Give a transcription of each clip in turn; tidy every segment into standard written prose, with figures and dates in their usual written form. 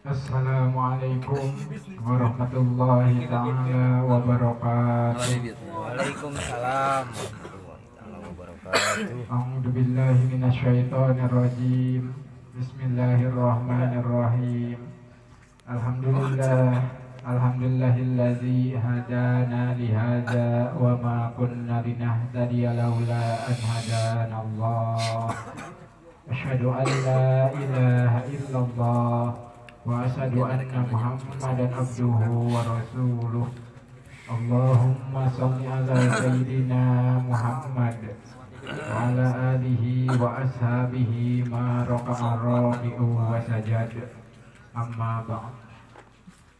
Assalamualaikum warahmatullahi ta'ala wabarakatuh. Waalaikumsalam warahmatullahi ta'ala wabarakatuh. A'udzu billahi minasyaitonir rajim. Bismillahirrahmanirrahim. Alhamdulillah, alhamdulillahillazi hadana li hadza wa ma kunna linahtadiya laula an hadanallah. Asyhadu an la ilaha illallah wa asyhadu anna Muhammadan abduhu wa rasuluh. Allahumma shalli ala sayyidina Muhammad wa ala alihi wa ashabihi ma raka'a raki'u wa sajad. Amma ba'd.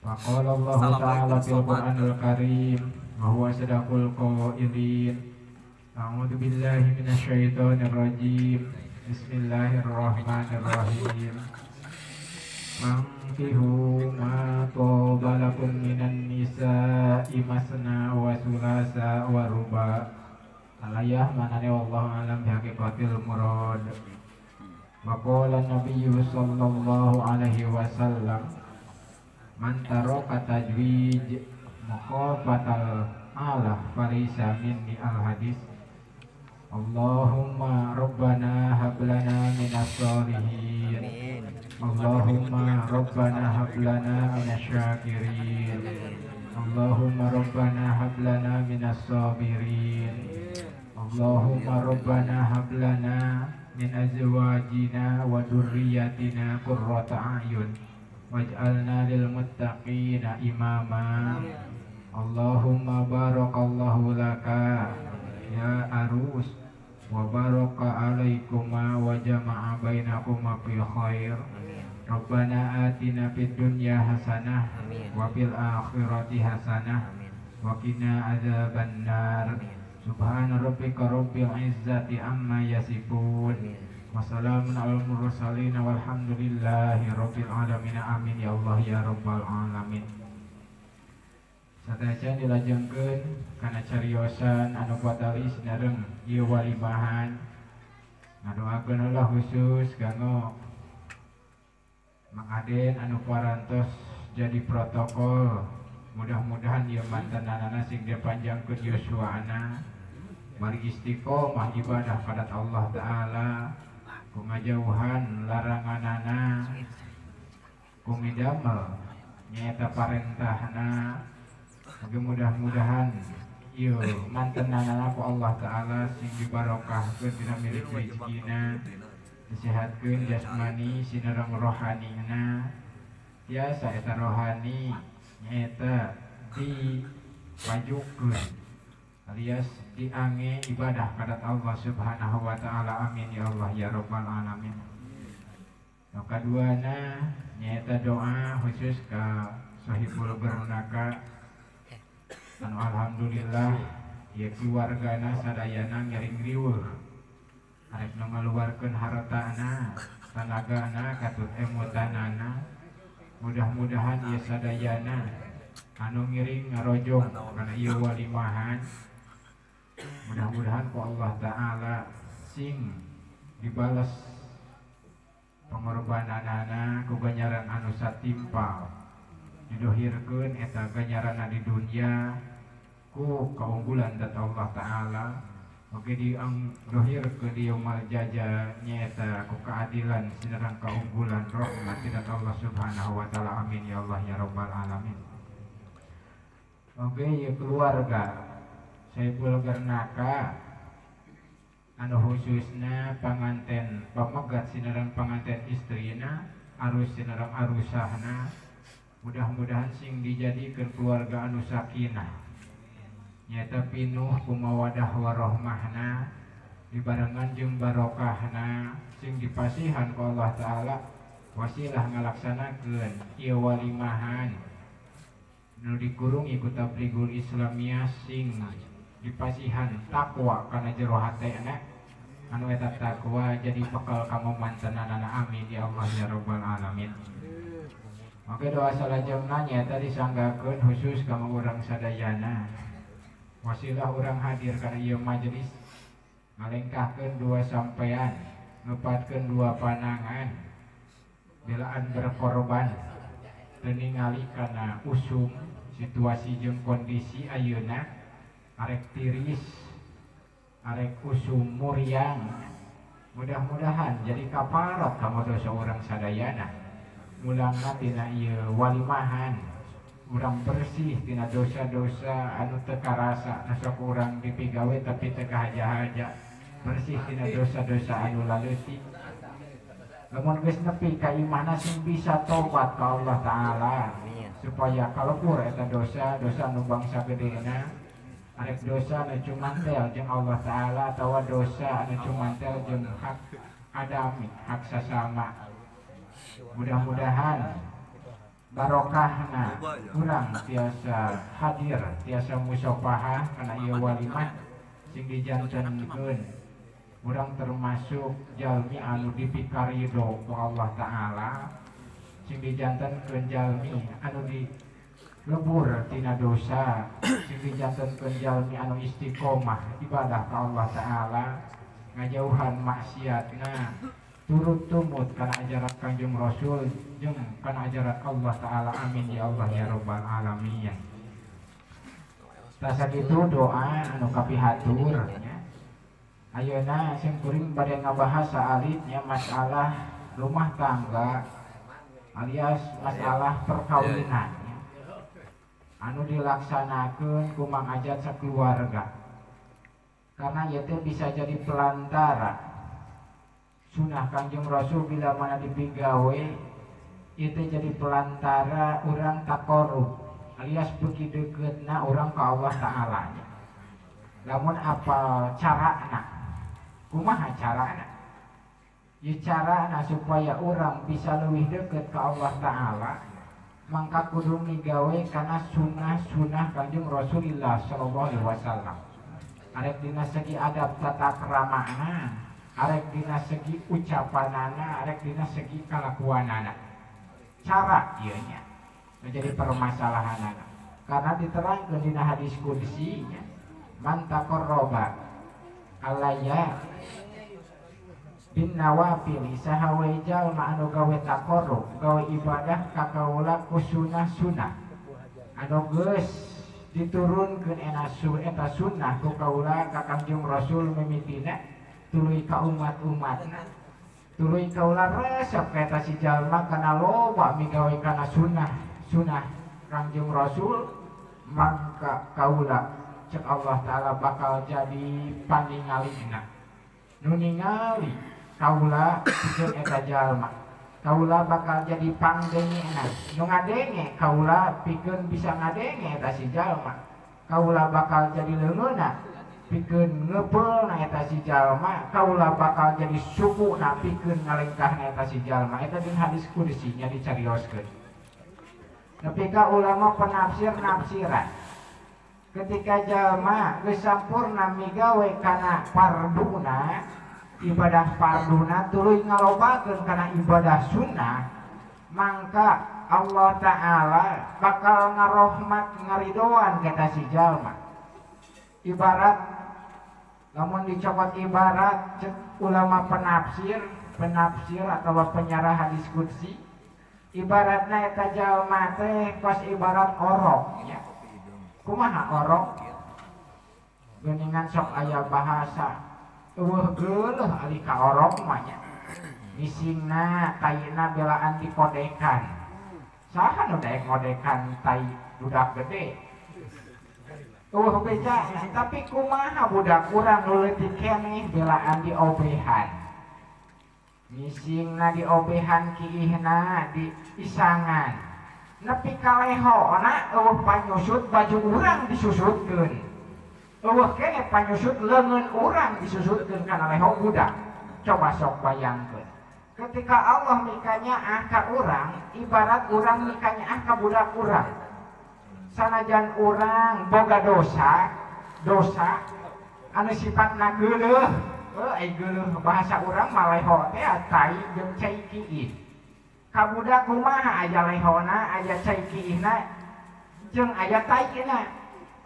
Faqala Allah ta'ala fil Qur'anil Karim wa huwa sadaqul qailin. A'udzu billahi minasyaitonir rajim. Bismillahirrahmanirrahim. Fankihu ma toba lakum minan nisa'i masna wa sulasa wa ruba. Alayah manane wallahu alam bihaqiqatil murad. Wa qala nabiyyu sallallahu alaihi wasallam, man taraka tajwij mukhafatal alah falaysa minni al hadis. Allahumma rabbana hab lana minas solihin. Allahumma rabbana hab lana minasyakirin. Allahumma rabbana hab lana minas sabirin. Allahumma rabbana hab lana min azwajina wa dzurriyyatina qurrata a'yun waj'alna lil muttaqina imama. Allahumma barakallahu laka ya arus wa baraka alaikuma wa jama'a bainakuma fi khair. Rabbana atina fid dunya hasanah wa fil akhirati hasanah wa qina adzabannar. Subhana rabbika rabbil izzati amma yasifun. Wassalamun alal mursalin walhamdulillahi rabbil alamin. Amin ya Allah ya rabbal alamin. Satacan dilajengkeun kana cariosan anu patali sinareng ieu walimahan. Ngadoakeun heula khusus kanggo Mang Aden anu parantos jadi protokol. Mudah-mudahan ieu mantenanana sing dipanjangkeun yuswana. Mari istiqomah ibadah pada Allah Ta'ala, ku ngajauhan laranganana, ku ngidamel nyaeta parentahna. Oke, mudah-mudahan ieu mantenanana ku Allah Ta'ala sing dibarokahkeun dina milik rezekina, disehatkeun jasmani sinareng rohanina. Tiasa eta rohani nyaeta dipajukeun alias diange ibadah kepada Allah Subhanahu wa Ta'ala. Amin ya Allah ya rabbal alamin. Nu kaduana nyaeta doa khusus ka Sohibul Bernaka anu alhamdulillah ieu keluargana sadayana ngiring riweuh arek nu ngaluarkeun hartana, tanagana, katut emutanana. Mudah-mudahan ieu sadayana anu ngiring ngarojong kana ieu walimahan, mudah-mudahan ku Allah Ta'ala sing dibalas pengorbananana ku ganjaran anu satimpal, didohirkeun eta ganjaranna di dunia ku keunggulan dat Allah Ta'ala. Oke, didohirkeun di yaumal jaza nyaeta ku keadilan sinareng keunggulan rahmat dat Allah Subhanahu wa Ta'ala. Amin ya Allah ya rabbal alamin. Oke, ya keluarga Saiful Gernaka anu khususna panganten pamegat sinareng panganten istrina, arus sinareng arusahna, mudah-mudahan sing dijadikeun keluarga anu sakinah nyaeta pinuh ku mawadah warahmahna dibarengan jeung barokahna sing dipasihan ku Allah Ta'ala wasilah ngalaksanakeun ieu walimahan nu dikurungi ku Tablighul Islamiyah sing dipasihan takwa kana jero hatena anu eta takwa jadi bekal kamu mantenanana. Amin ya Allah ya rabbal alamin. Oke, doa salajengna nyaeta disanggakeun khusus ka urang sadayana wasilah urang hadir kana ieu majelis ngalengkahkeun dua sampean, ngepatkeun dua panangan, belaan berkorban. teu ningali kana usum situasi jeung kondisi ayeuna arek tiris arek usum muriang. Mudah-mudahan jadi kaparot ka dosa urang sadayana. Mulangna tina ieu walimahan urang bersih tina dosa-dosa anu teu karasa nu sok urang dipigawe tapi teu kahaja-haja, bersih tina dosa-dosa anu laleutik. Lamun geus nepi ka imahna sing bisa tobat ka Allah Ta'ala supaya kalebur eta dosa-dosa anu bangsa gedena, arek dosa anu cumantel jeung Allah Ta'ala atawa dosa anu cumantel jeung hak adami, hak sasama. Mudah-mudahan barokahna urang tiasa hadir, tiasa musafahah kana ieu walimah sing dijantenkeun urang termasuk jalmi anu dipikarido ku Allah Ta'ala, sing dijantenkeun jalmi anu dilebur tina dosa, sing dijantenkeun jalmi anu istiqomah ibadah ka Allah Ta'ala, ngajauhan maksiatna, turut tumut kana ajaran Kangjeng Rasul jeung kana ajaran Allah Ta'ala. Amin ya Allah ya Rabbal Alamin. Tah sakitu doa anu kapihatur nya. Ayeuna sim kuring bade ngabahas saalit nya masalah rumah tangga alias masalah perkawinan nya. Anu dilaksanakeun ku Mang Ajat sakeluarga. Karena ieu teh bisa jadi pelantara sunah Kangjeng Rasul bila mana dipigawe itu jadi pelantara urang taqarrub alias beuki deukeutna urang ka Allah Ta'ala. Lamun apa carana, kumaha carana? Ieu carana supaya urang bisa leuwih deukeut ka Allah Ta'ala, mangka kudu migawe kana sunah-sunah Kangjeng Rasulillah sallallahu alaihi wasallam. Arek dina segi adab tata kramana, arek dina segi ucapanana, arek dina segi kalakuanana. Cara ieu nya menjadi permasalahanana. Karena diterangkeun dina hadis qudsi nya, man taqarraba alayya bin nawafil saha we jalma anu gawe taqarrub, gawe ibadah ka kaula ku sunah-sunah anu geus diturunkeun eta sunnah ku kaula ka Kangjeng Rasul mimitina tuluy ka umat-umatna, tuluy kaula resep ka eta si jalma kana loba migawe kana sunah-sunah Kangjeng Rasul, mangka kaula cek Allah Ta'ala bakal jadi paningalina. Nu ningali kaula pikeun eta jalma, kaula bakal jadi pangdengena. Nu ngadenge kaula pikeun bisa ngadenge eta si jalma, kaula bakal jadi leungeunna pikeun ngebeulna eta si jalma, kaula bakal jadi sukuna pikeun ngalengkahna eta si jalma. Eta dina hadis qudsi nya dicarioskeun. Nepi ka ulama penafsir nafsiran ketika jalma geus sampurna migawe kana farduna, ibadah farduna tuluy ngalobakeun kana ibadah sunnah, mangka Allah Ta'ala bakal ngarohmat ngaridoan ka si jalma. Ibarat lamun dicokot ibarat cek ulama penafsir atau penyarah hadis qudsi, ibaratna eta jalma teh kos ibarat orok nya. Kumaha orok? Geuningan sok aya bahasa eueuh geuleuh ari ka orok mah nya. Ngisingna taina belaan dikodekan. Saha nu daek ngodekan tai budak gede? Eueuh beja, tapi kumaha budak urang nu leutik keneh belaan diobehan. Ngisingna diobehan kiihna di isangan. Nepi kalehona eueuh panyusut baju urang disusutkeun. Eueuh keneh panyusut leungeun urang disusutkeun kana leho budak. Coba sok bayangkeun. Ketika Allah mikanyaah ka urang, ibarat urang mikanyaah ka budak urang. Sanajan urang boga dosa, dosa anu sifatna geuleuh, ai geuleuh bahasa urang mah leho teh tai jeung cai kiih. Ka budak kumaha aya lehona, aya cai kiihna jeung aya taina.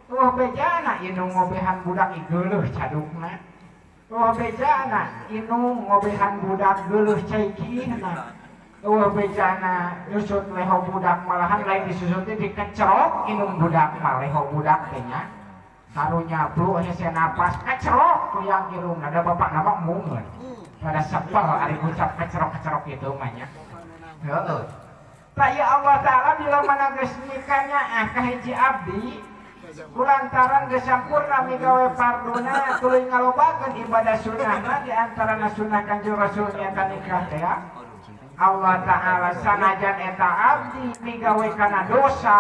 Eueuh bejana indung ngobehan budak geuleuh cadukna. Eueuh bejana indung ngobehan budak geuleuh cai kiihna. Eueuh bejana nyusut leho budak malahan lain disusut teh dikecerok inung budak mah leho budak teh nya. Karunya bro hese napas kecerok tuyang irungna da bapak nama mungeun. Pada sepel ari ucap kecerok-kecerok itu mah nya. Heeh. Ta ya Allah Ta'ala bila mana geus nikahnya ka hiji abdi kulantaran geus sampurna migawe farduna tuluy ngalobakeun ibadah sunnahna di antarana sunnah Kanjeng Rasul nyata nikah teh Allah Ta'ala sanajan eta abdi migawe kana dosa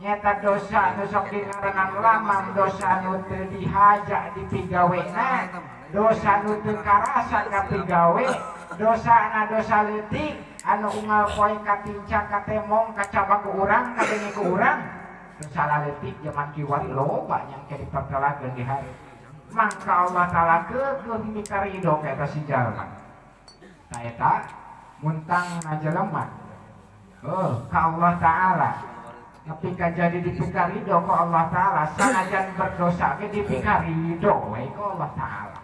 nyata dosa nu sok dingaranan lamang dosa nu teu dihaja dipigawena dosa nu teu karasa kapigawe dosana dosa leutik anu unggal poe katincak katemong kacabak ku urang kadenge ku urang dosa leutik jaman kiwari loba nya engke dipertelakeun di hari mangka Allah Ta'ala keukeuh mikarido ka eta si jalma ta eta muntang na jelema ka Allah Ta'ala nepi ka jadi dipikarido ku Allah Ta'ala sanajan berdosa ge dipikarido we ku Allah Ta'ala.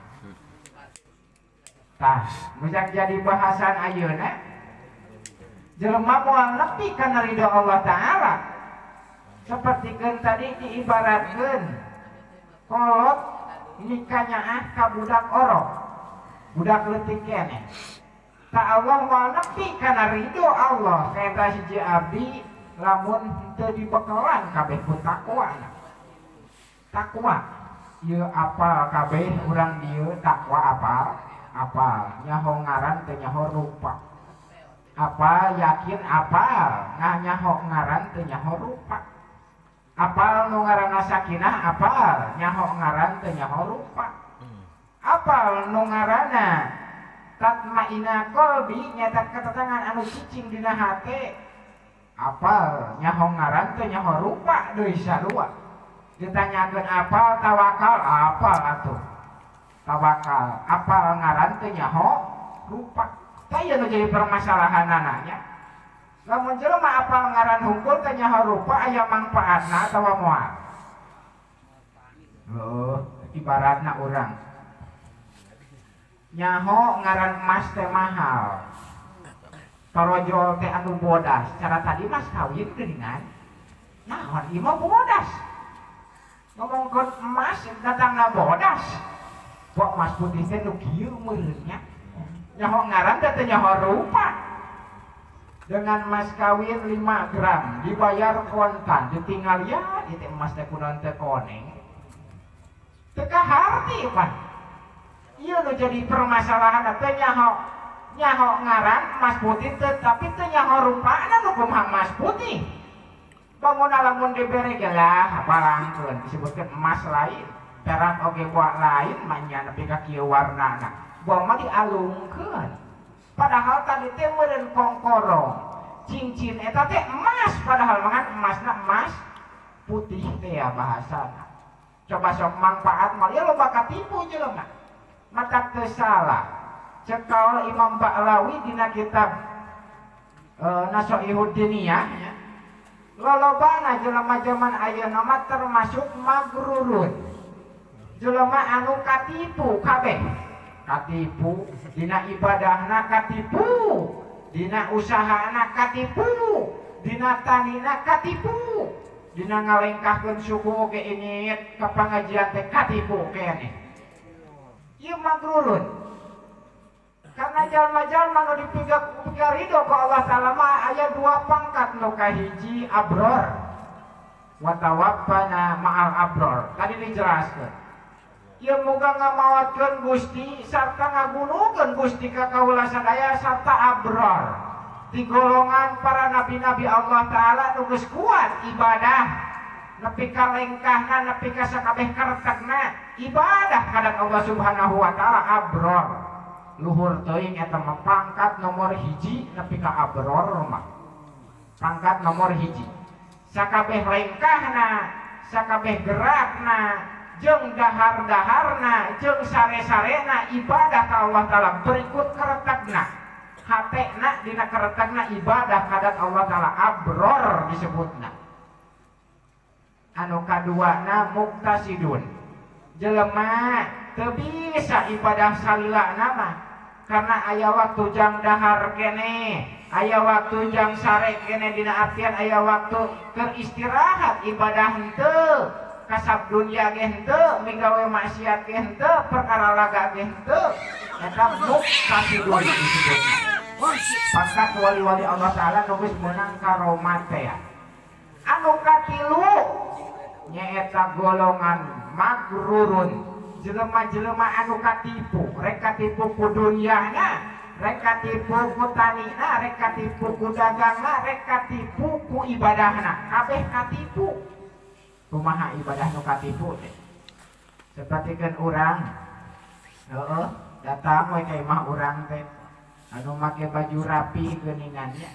Tah, mujak jadi bahasan ayeuna jelema moal nepi kana ridho Allah Ta'ala. Sapertikeun tadi diibaratkeun kolot nikanyaah ka budak orok, budak leutik keneh. Ta Allah moal nepi kana ridho Allah ka eta hiji abdi lamun teu dibekalan kabeh ku takwa. Takwa ieu apal kabeh urang dieu takwa apal apal nyaho ngaran teu nyaho rupa. Apal yakin apal nah nyaho ngaran teu nyaho rupa. Apal nu ngaranna sakinah apal nyaho ngaran teu nyaho rupa. Apal nu ngaranna tatmaina qalbi nyata ketenangan anu cicing dina hate apal nyaho ngaran teu nyaho rupa deui sarua. Ditanyakeun apal tawakal apal atuh. Tawakal apal ngaran teu nyaho rupa. Tah ieu nu jadi permasalahanana nya. Lamun jelema apal ngaran hungkul teu nyaho rupa aya mangpaatna atawa moal? Heuh, ibaratna urang nyaho ngaran emas teh mahal. Torojol teh anu bodas, cara tadi mas kawin geuningan. Naon ieu mah bodas. Ngomongkeun emas datangna bodas. Kok emas putih teh nu kieu meureun nya. Nyaho ngaran teh teu nyaho rupa. Dengan mas kawin 5 gram dibayar kontan, ditinggal ya ieu teh emas teh kunaon teh koneng. Teu kaharti pan. Ieu nu jadi permasalahan teh nyaho nyaho ngaran emas putih teh tapi teu nyaho rupana nu kumaha emas putih. Bangun lamun dibere ge lah balangkeun disebutkeun emas lain, perak oge buah lain manya nepi ka kieu warnana. Buah mah dialungkeun. Padahal tadi teh meureun kongkorong. Cincin eta teh emas padahal mangan emasna emas putih teh ya bahasana. Coba sok manfaat mah ieu loba katipu jelema. Mata teu salah. Cek kaul Imam Ba'lawi dina kitab Nasoihud Diniyah nya. Lolobana jelema jaman ayeuna mah termasuk magrurun. Jelema anu katipu kabeh. Katipu dina ibadahna katipu, dina usahana katipu, dina tanina katipu, dina ngalengkahkeun suku oge ingit ka pangajian teh katipu keneh. Ieu magrurun. Karena jalma-jalma nu dipika ridho ku Allah Ta'ala mah aya dua pangkat nu kahiji abror wa tawaffana ma'al abror. Tadi dijelaskeun. Ieu moga ngamaotkeun Gusti sarta ngagunukeun Gusti ka kaula sadaya sarta abror. Di golongan para nabi-nabi Allah Ta'ala nu geus kuat ibadah nepi ka lengkahna nepi ka sakabeh kertekna ibadah ka Allah Subhanahu wa Ta'ala abror. Luhur teuing eta mah pangkat nomor hiji nepi ka abror mah. Pangkat nomor hiji. Sakabeh lengkahna, sakabeh gerakna, jeung dahar-daharna, jeung sare-sarena ibadah ka Allah Ta'ala berikut keretekna. Hatena dina keretekna ibadah ka Allah Ta'ala abror disebutna. Anu kaduana muktasidun. Jelema teu bisa ibadah salilana mah Karena aya waktu jang dahar kene, aya waktu jang sare kene, dina artian aya waktu keur istirahat ibadah henteu, kasab dunya ge henteu, migawe maksiat ge henteu, perkara laga ge henteu. Eta muktasidun disebutna. Pangkat wali-wali Allah Ta'ala nu geus meunang karomat teh. Anu katilu nyaeta golongan magrurun, jelema-jelema anu katipu, rek katipu ku dunyana, rek katipu ku tanina, rek katipu ku dagangna, rek katipu ku ibadahna, kabeh katipu. Kumaha ibadah nu katipu teh? Sapertikeun urang, heueuh, datang we ka imah urang teh anu make baju rapi geuningan nya,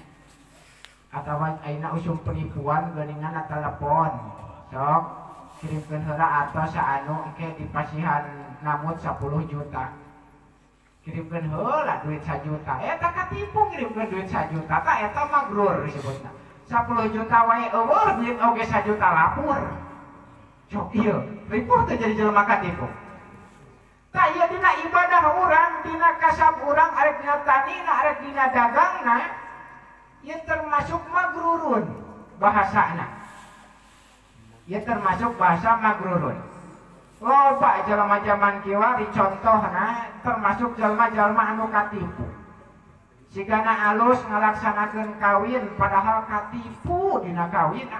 atawa ayeuna usum penipuan geuningan telepon, sok kirimkeun heula atos anu engke dipasihan namut 10 juta, kirimkeun heula duit 1 juta, eta katipu ngirimkeun duit 1 juta, tah eta magrur disebutna. 10 juta wae eueuh duit oge 1 juta lapur. Cok ieu, ripuh teh jadi jelema katipu. Tah ieu dina ibadah urang, dina kasab urang, arek dina tanina, arek dina dagangna, ieu termasuk magrurun bahasana. Ieu termasuk bahasa magrurun. Loba jelema jaman kiwari contohna termasuk jelema-jelema anu katipu. Sigana alus ngalaksanakeun kawin padahal katipu dina kawinna.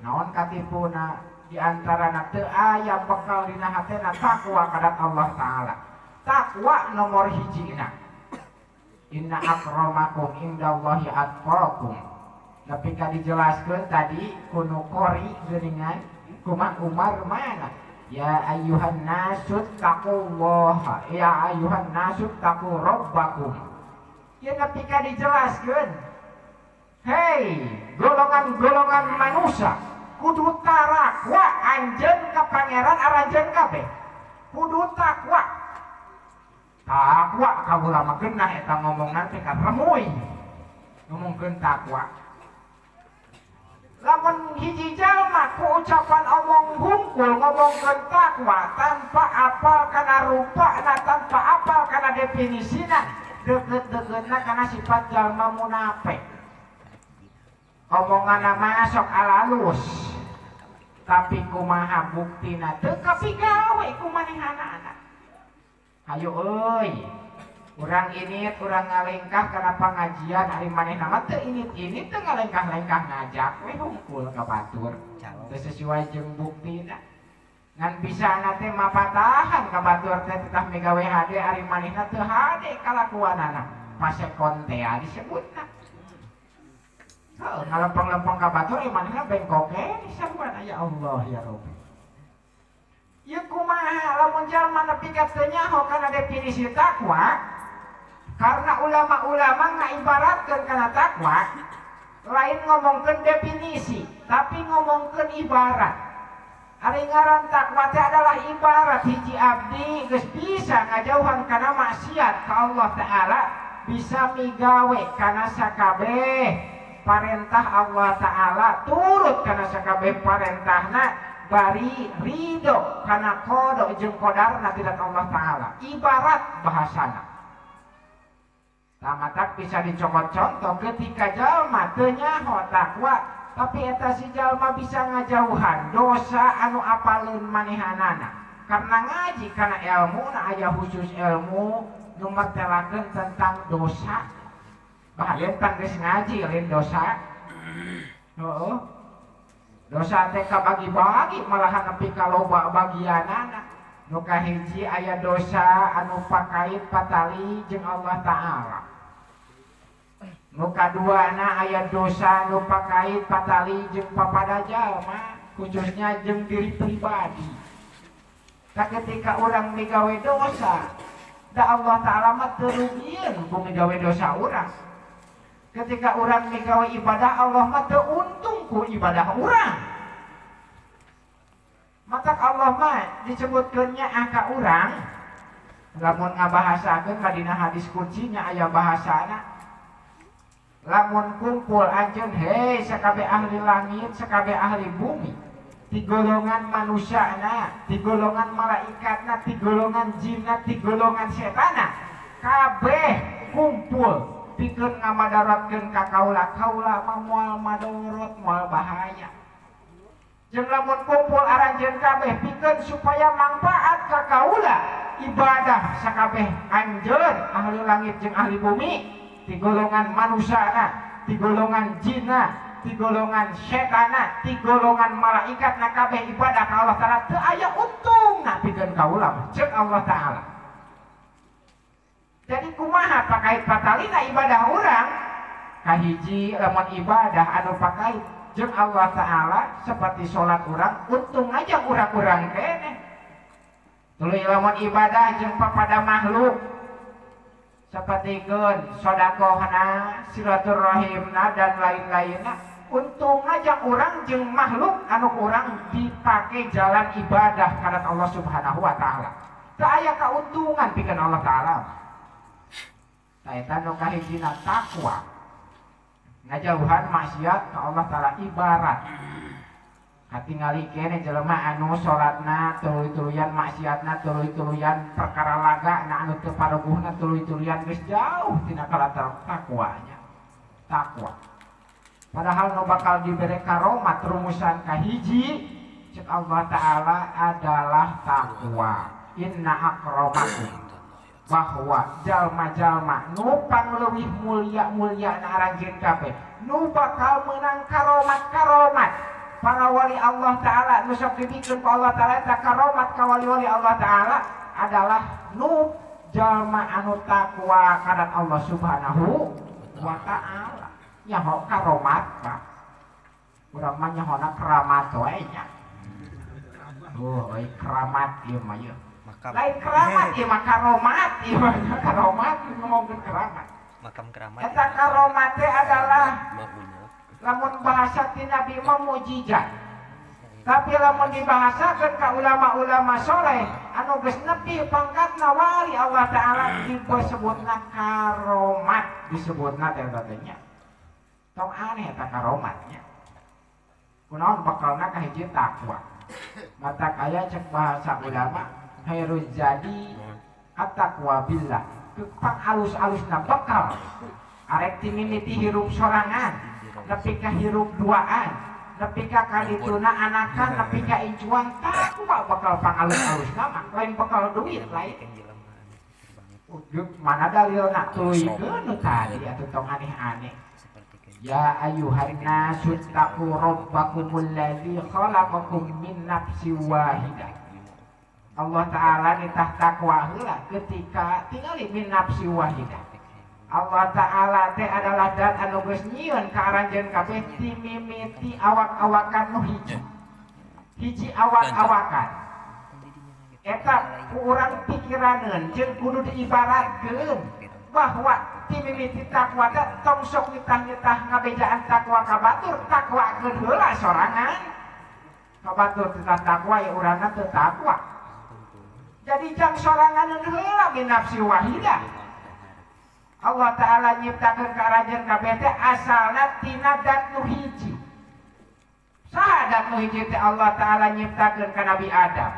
Naon katipuna? Di antarana teu aya bekal dina hatena takwa kadat Allah Ta'ala. Takwa nomor hijina. Inna akramakum indallahi atqakum. Tapi ka dijelaskeun tadi kuno qori geuningan kumaha Umar mana? Ya ayyuhan nasut taqullaha, ya ayyuhan nasut taqu rabbakum. Ya nepi ka dijelaskeun. Hei, golongan-golongan manusia kudu tarakwa anjeun ka pangeran aranjeun kabeh. Kudu takwa. Takwa kaula mah geunah eta ngomongna teh ka remuy. Ngomongkeun takwa. Lamun hiji jalma ku ucapan omong hungkul ngomongkeun takwa tanpa apal kana rupana, tanpa apal kana definisina, deukeut-deukeutna kana sifat jalma munafik. Omonganna masuk alalus, tapi kumaha buktina teu kapigawe ku manehanana. Hayu euy, urang ini urang ngalengkah kana pangajian ari manehna mah teu init-init teu ngalengkah-lengkah ngajak we hungkul ka batur. Teu sesuai jeung buktina. Ngan bisana teh mapatahan ka batur teh titah migawe hade ari manehna teu hade kalakuanana. Pasekon teh disebutna. Heuh, ngalempeng-lempeng ka batur ari manehna bengkok we sarua ya Allah ya Rabbi. Ieu kumaha lamun jalma nepi ka teu nyaho kana definisi takwa? Karena ulama-ulama ngaibaratkeun kana takwa lain ngomongkeun definisi, tapi ngomongkeun ibarat. Ari ngaran takwa teh adalah ibarat hiji abdi geus bisa ngajauhan kana maksiat ka Allah Ta'ala, bisa migawe kana sakabeh parentah Allah Ta'ala, turut kana sakabeh parentahna, bari ridho kana qada jeung qadarna tidak Allah Ta'ala. Ibarat bahasana. Tamatak bisa dicokot contoh ketika jalma teu nyaho takwa, tapi eta si jalma bisa ngajauhan dosa anu apaleun manehanana. Karena ngaji kana ilmu na aya khusus ilmu nu mertelakeun tentang dosa. Bahkan pan geus ngaji lain dosa. Heuh. Dosa teh kabagi-bagi malahan nepi ka loba bagianana. Nu kahiji aya dosa anu pakait patali jeung Allah Ta'ala. Nu kaduana aya dosa nu pakait patali jeung papada jalma, khususnya jeung diri pribadi. Tak ketika urang migawe dosa, da Allah Ta'ala mah teu rugieun ku migawe dosa urang. Ketika urang migawe ibadah, Allah mah teu untung ku ibadah urang. Matak Allah mah disebutkeunnya ka urang, lamun ngabahasakeun mah dina hadis kuncinya aya bahasana. Lamun kumpul anjeun hei sakabeh ahli langit, sakabeh ahli bumi, ti golongan manusiana, ti golongan malaikatna, ti golongan jinna, ti golongan setana. kabeh kumpul pikeun ngamadaratkeun ka kaula, kaula mah moal madorot moal bahaya. Jeung lamun kumpul aranjeun kabeh pikeun supaya manfaat ka kaula ibadah sakabeh anjeun ahli langit jeung ahli bumi ti golongan manusana, ti golongan jinna, ti golongan setana, ti golongan malaikat na kabeh ibadah ka Allah Ta'ala teu aya untungna pikeun kaula ceuk Allah Ta'ala. Jadi kumaha pakait patalina ibadah urang? Kahiji lamun ibadah anu pakait jeung Allah Ta'ala seperti salat urang untung aja urang-urang keneh. Tuluy lamun ibadah jeung papada makhluk sapertikeun sedekahna, silaturahimna dan lain-lainna, untung aja urang jeung makhluk anu urang dipake jalan ibadah kana Allah Subhanahu wa Ta'ala. Teu aya kauntungan pikeun Allah Ta'ala. Eta nu kahijina takwa. Ngajauhan maksiat ka Allah Ta'ala ibarat katingali kene jelema anu salatna tuluy-tuluyan maksiatna tuluy-tuluyan perkara laga na anu teu paruguhna tuluy-tuluyan geus jauh tina kalatar takwanya. Takwa. Padahal nu bakal dibere karomat rumusan kahiji cek Allah Ta'ala adalah takwa. Inna akramakum, bahwa jalma-jalma nu pangleuwih mulia-mulia na aranjeun kabeh nu bakal meunang karomat-karomat para wali Allah Ta'ala nu sok dibikeun ku Allah Ta'ala eta karomat ka wali-wali Allah Ta'ala adalah nu jalma anu takwa kana Allah Subhanahu wa Ta'ala. Nyaho karomat Pak, urang mah nyahona keramat wae nya. Oh, euy keramat ieu mah ieu. Lain keramat ieu mah karomat, ieu mah karomat ngomongkeun keramat. Makam keramat. Eta karomat teh adalah lamun bahasa ti Nabi mah mukjizat. Tapi lamun dibahasakeun ka ulama-ulama soleh anu geus nepi pangkatna wali Allah Ta'ala disebutna karomat, disebutna teh eta teh nya. Tong aneh eta karomatnya. Kunaon bakalna kahiji takwa. Mata kaya cek bahasa ulama khairuz jadi at-taqwa billah. Pang alus-alusna bekal arek timimiti hirup sorangan nepi ka hirup duaan nepi ka kadituna anakan nepi ka incuan takwa bakal pang alus-alusna mah lain bakal duit lain. Mana dalilna tuluykeun nu tadi atuh tong aneh-aneh. Ya ayyuhan nasu taqu rabbakumul ladzi khalaqakum min nafsin wahidah. Allah Ta'ala nitah takwa heula ketika tingali min nafsi wahidah. Allah Ta'ala teh adalah dat anu geus nyieun ka aranjeun kabeh ti mimiti awak-awakan nu hiji. Hiji awak-awakan. Eta ku urang pikiraneun jeung kudu diibaratkeun bahwa ti mimiti takwa teh tong sok nitah-nitah ngabejaan takwa ka batur, takwakeun heula sorangan. Ka batur teu takwa ya urangna teu takwa. Jadi jang sorangan heula min nafsi wahidah. Allah Ta'ala nyiptakeun ka aranjeun kabeh teh asalna tina dat nu hiji. Saha dat nu hiji teh Allah Ta'ala nyiptakeun ka Nabi Adam.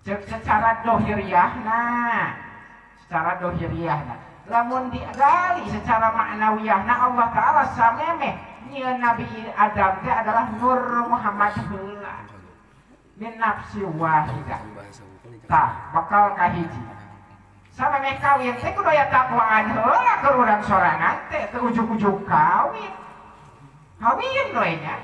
Ceuk secara dohiriahna, secara dohiriahna. Lamun digali secara maknawiyahna Allah Ta'ala samemeh nyieun Nabi Adam teh adalah Nur Muhammad heula. Min nafsi wahidah. Tah bakal kahiji. Samemeh kawin teh kudu aya takwaan heula keur urang sorangan teh teu ujug-ujug kawin. Kawin we nya.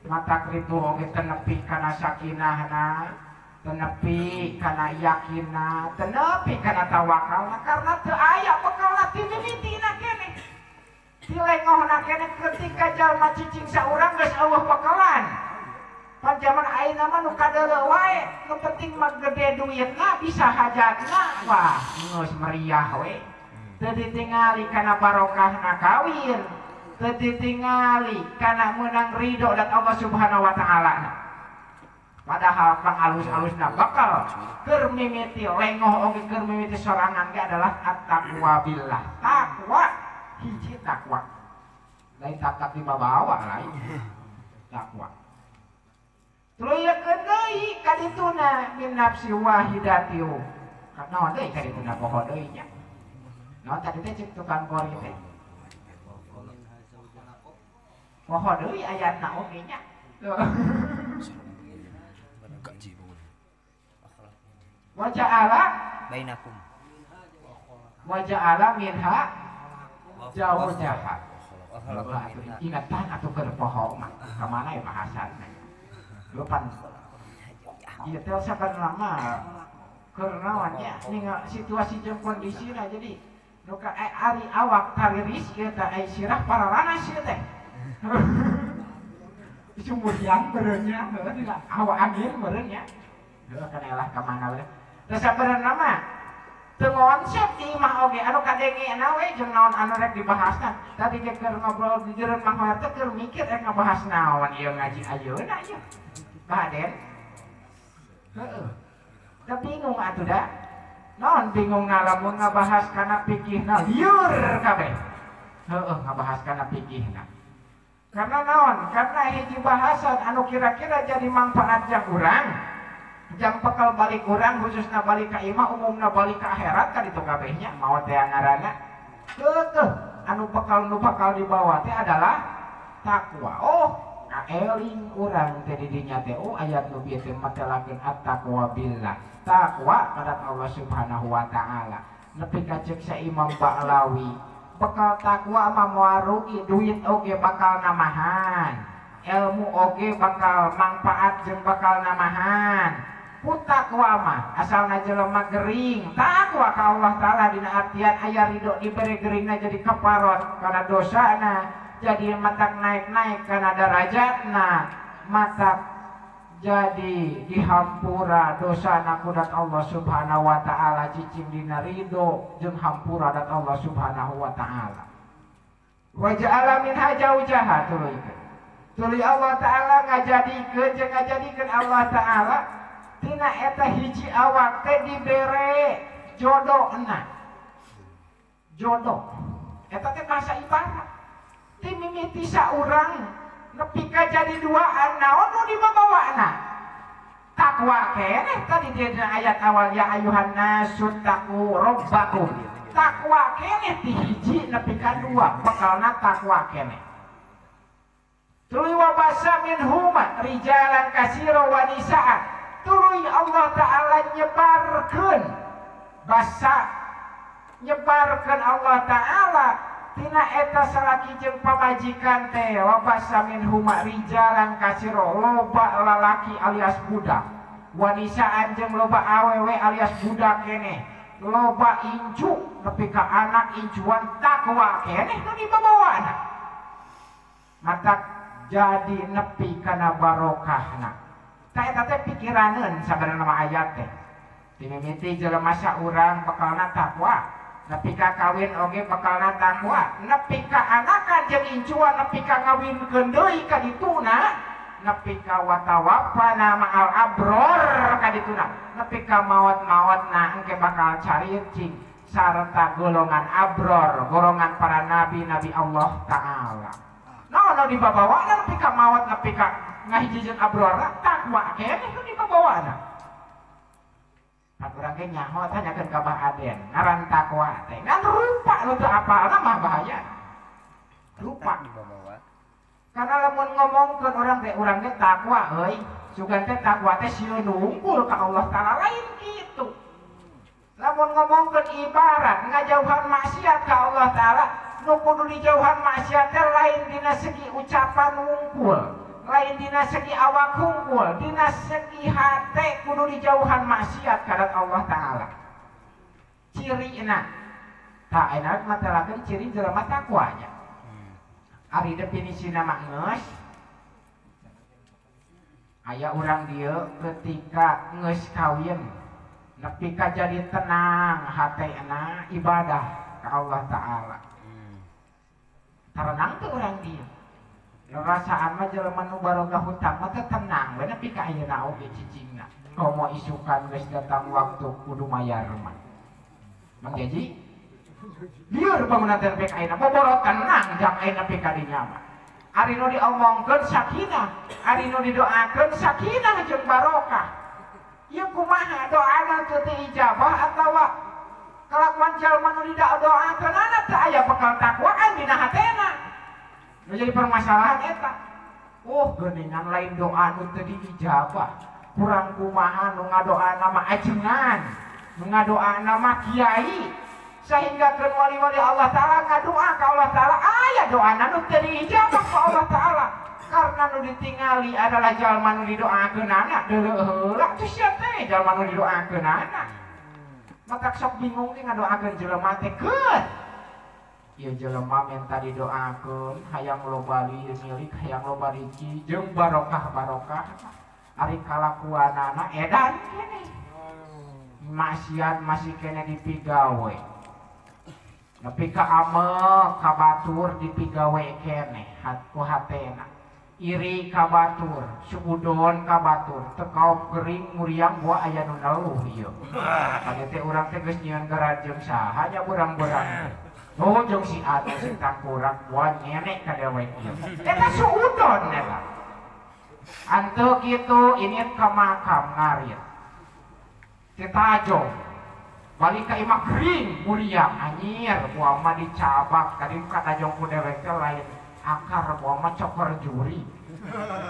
Mata kritu oge teu nepi kana sakinahna, teu nepi kana yakinna, teu nepi kana tawakalna karena teu aya bekalna ti mimitina keneh. Ti lengohna keneh ketika jalma cicing saurang geus eueuh bekalan. Pan jaman ayeuna mah nu kadeuleu wae, nu penting mah gede duitna bisa hajatna, wah geus meriah we. Teu ditingali kana barokahna kawin, teu ditingali kana meunang ridho dat Allah Subhanahu wa Ta'ala. Padahal pang alus-alusna bakal keur mimiti lengoh oge keur mimiti sorangan ge adalah at-taqwa billah. Takwa hiji takwa. Lain takwa di bawa lain. Takwa. Tuluyekeun deui ka dituna min nafsi wahidatiu. Naon deui ka dituna poho deui nya. Naon tadi teh cek tukang kori teh. Poho deui ayatna oge nya. Wa ja'ala bainakum wa ja'ala minha zawjaha. Ingatan atuh keur poho mah ka mana ya bahasana. Lupan. Ieu teh sabarna mah keur naon nya ningal situasi jeung kondisina jadi nu ka ari awak tariris ieu teh ai sirah pararanas ieu teh. Sumurian meureun nya heuh dina hawa angin meureun nya. Heuh kana elah ka mana we. Teh sabarna mah teu ngonsep di imah oge anu kadengena we jeung naon anu rek dibahasna. Tadi ge keur ngobrol di jeureun Mang Hoer teh keur mikir rek ngabahas naon ieu ngaji ayeuna ieu. Baden. Heeh. Da bingung atuh da. Naon bingungna lamun ngabahas kana fikihna lieur kabeh. Heeh ngabahas kana fikihna. Karena naon? Karena hiji bahasan anu kira-kira jadi manfaat jang urang. Jang bekal balik urang khususna balik ka imah umumna balik ka akhirat kan itu kabehnya maot teh ngaranna. Keukeuh anu bekal nu bakal dibawa teh adalah takwa. Oh, kaeling urang teh di dinya teh oh ayat nu bieu teh matelakeun at-taqwa billah. Takwa pada Allah Subhanahu wa taala. Nepi ka ceuk sa Imam Ba'lawi, bekal takwa mah moal rugi, duit oge bakal namahan, ilmu oge bakal manfaat jeung bakal namahan. Ku takwa mah asalna jelema gering takwa ka Allah taala dina artian aya ridho dibere geringna jadi kaparot kana dosana, jadi matak naik-naik kana darajatna, matak jadi dihampura dosana kudat Allah Subhanahu wa taala cicing dina ridho jeung hampura dat Allah Subhanahu wa taala. Wa ja'ala minha jaujaha tuluy. Tuluy Allah taala ngajadikeun jeung ngajadikeun Allah taala tina eta hiji awak teh dibere jodohna. Jodoh. Eta teh bahasa ibarat. Ti mimiti saurang nepi ka jadi duaan naon nu dibabawana. Takwa keneh tadi dina ayat awal ya ayuhan nasu taqu rabbakum. Takwa keneh ti hiji nepi ka dua bekalna takwa keneh. Tuluy wa basa minhuma rijalan katsira wa nisaa. Tuluy Allah taala nyebarkeun basa nyebarkeun Allah taala tina eta salaki jeung pamajikan teh wa basa minhuma rijalan katsira loba lalaki alias budak wanisaan jeung loba awewe alias budak keneh loba incu nepi ka anak incuan takwa keneh nu dibabawana matak jadi nepi kana barokahna. Ta eta teh pikiraneun sabarana mah ayat teh. Ti mimiti jelema saurang bekalna takwa, nepi ka kawin oge bekalna takwa, nepi ka anakan jeung incuan nepi ka ngawinkeun deui ka dituna, nepi ka watawafana ma'al abror ka dituna, nepi ka maot-maotna engke bakal caricing sarta golongan abror, golongan para nabi-nabi Allah taala. Naon nu dibabawana nepi ka maot nepi ka ngahiji jeung abror takwa keneh nu dibabawana. Pan urang ge nyaho tanyakeun ka Bah Aden, ngaran takwa teh ngan rupa nu teu apalna mah bahaya. Rupa dibabawa. Karena lamun ngomongkeun urang teh takwa euy, sugan teh takwa teh sieun unggul ka Allah taala lain kitu. Lamun ngomongkeun ibarat ngajauhan maksiat ka Allah taala, nu kudu dijauhan maksiat teh lain dina segi ucapan wungkul, lain dina segi awak hungkul, dina segi hate kudu dijauhan maksiat kadat Allah taala. Cirina tak enak matelakeun ciri jelema takwanya. Ari definisina mah geus aya urang dieu ketika geus kawin nepi ka jadi tenang hatena ibadah ka Allah taala. Tarenang teu urang dieu. Rasaan mah jelema nu baroga hutang mah teh tenang we nepi ka ayeuna oge cicingna. Komo isukan geus datang waktu kudu mayar mah. Mang Jaji lieur bangunan teh nepi ka ayeuna boborot tenang jang ayeuna nepi ka dinya mah. Ari nu diomongkeun sakinah, ari nu didoakeun sakinah jeung barokah. Ieu kumaha doana teu diijabah atawa kalakuan jalma nu didoakeunana teu aya bekal takwaan dina hatena. Nu jadi permasalahan eta. Oh geuningan lain doa nu teu diijabah. Kurang kumaha nu ngadoana mah ajengan, nu ngadoana mah kiai. Sehingga keun wali-wali Allah Ta'ala ngadoa ka Allah Ta'ala aya doana nu teu diijabah ku Allah Ta'ala. Karena nu ditingali adalah jalma nu didoakeunana, deuleu heula teh sia teh jalma nu didoakeunana. Matak sok bingung ge ngadoakeun jelema teh keun. Ieu jelema menta didoakeun hayang loba milik, hayang loba rezeki jeung barokah-barokah. Ari kalakuanana edan keneh. Maksiat masih keneh dipigawe. Nepi ka amek ka batur dipigawe keneh ku hatena. Iri ka batur, suudon ka batur, teu kaop gering muriang gua aya nu neluh ieu. Tadi teh urang teh geus nyieun geura jeung saha nya burang-burang. Oh jeung si anu si tangkurak gua nyenek ka dewek ieu. Eta suudon eta. Antu kitu ini ka makam ngarit. Teh tajong. Balik ka imah gering muriang anjir gua mah dicabak tadi ka tajong ku dewek teh lain akar gua mah coker juri.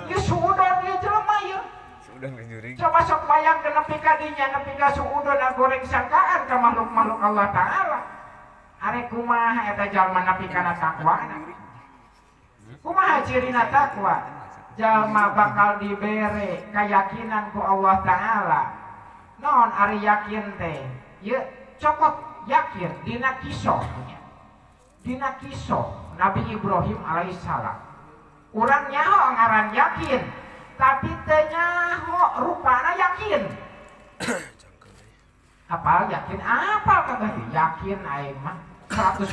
Ieu suudon ieu jelema ieu. Suudon ke juri. Coba sok bayangkeun nepi ka dinya nepi ka suudon goreng sangkaan ka makhluk-makhluk Allah Ta'ala. Are kumaha eta jalma nepi kana takwana? Kumaha cirina takwa? Jalma bakal dibere keyakinan ku Allah Ta'ala. Naon ari yakin teh? Ieu cokot yakin dina kisah. Dina kisah Nabi Ibrahim alaihissalam. Urang nyaho ngaran yakin, tapi teu nyaho rupana yakin. Apal yakin? Apal kagak yakin aing mah 100%.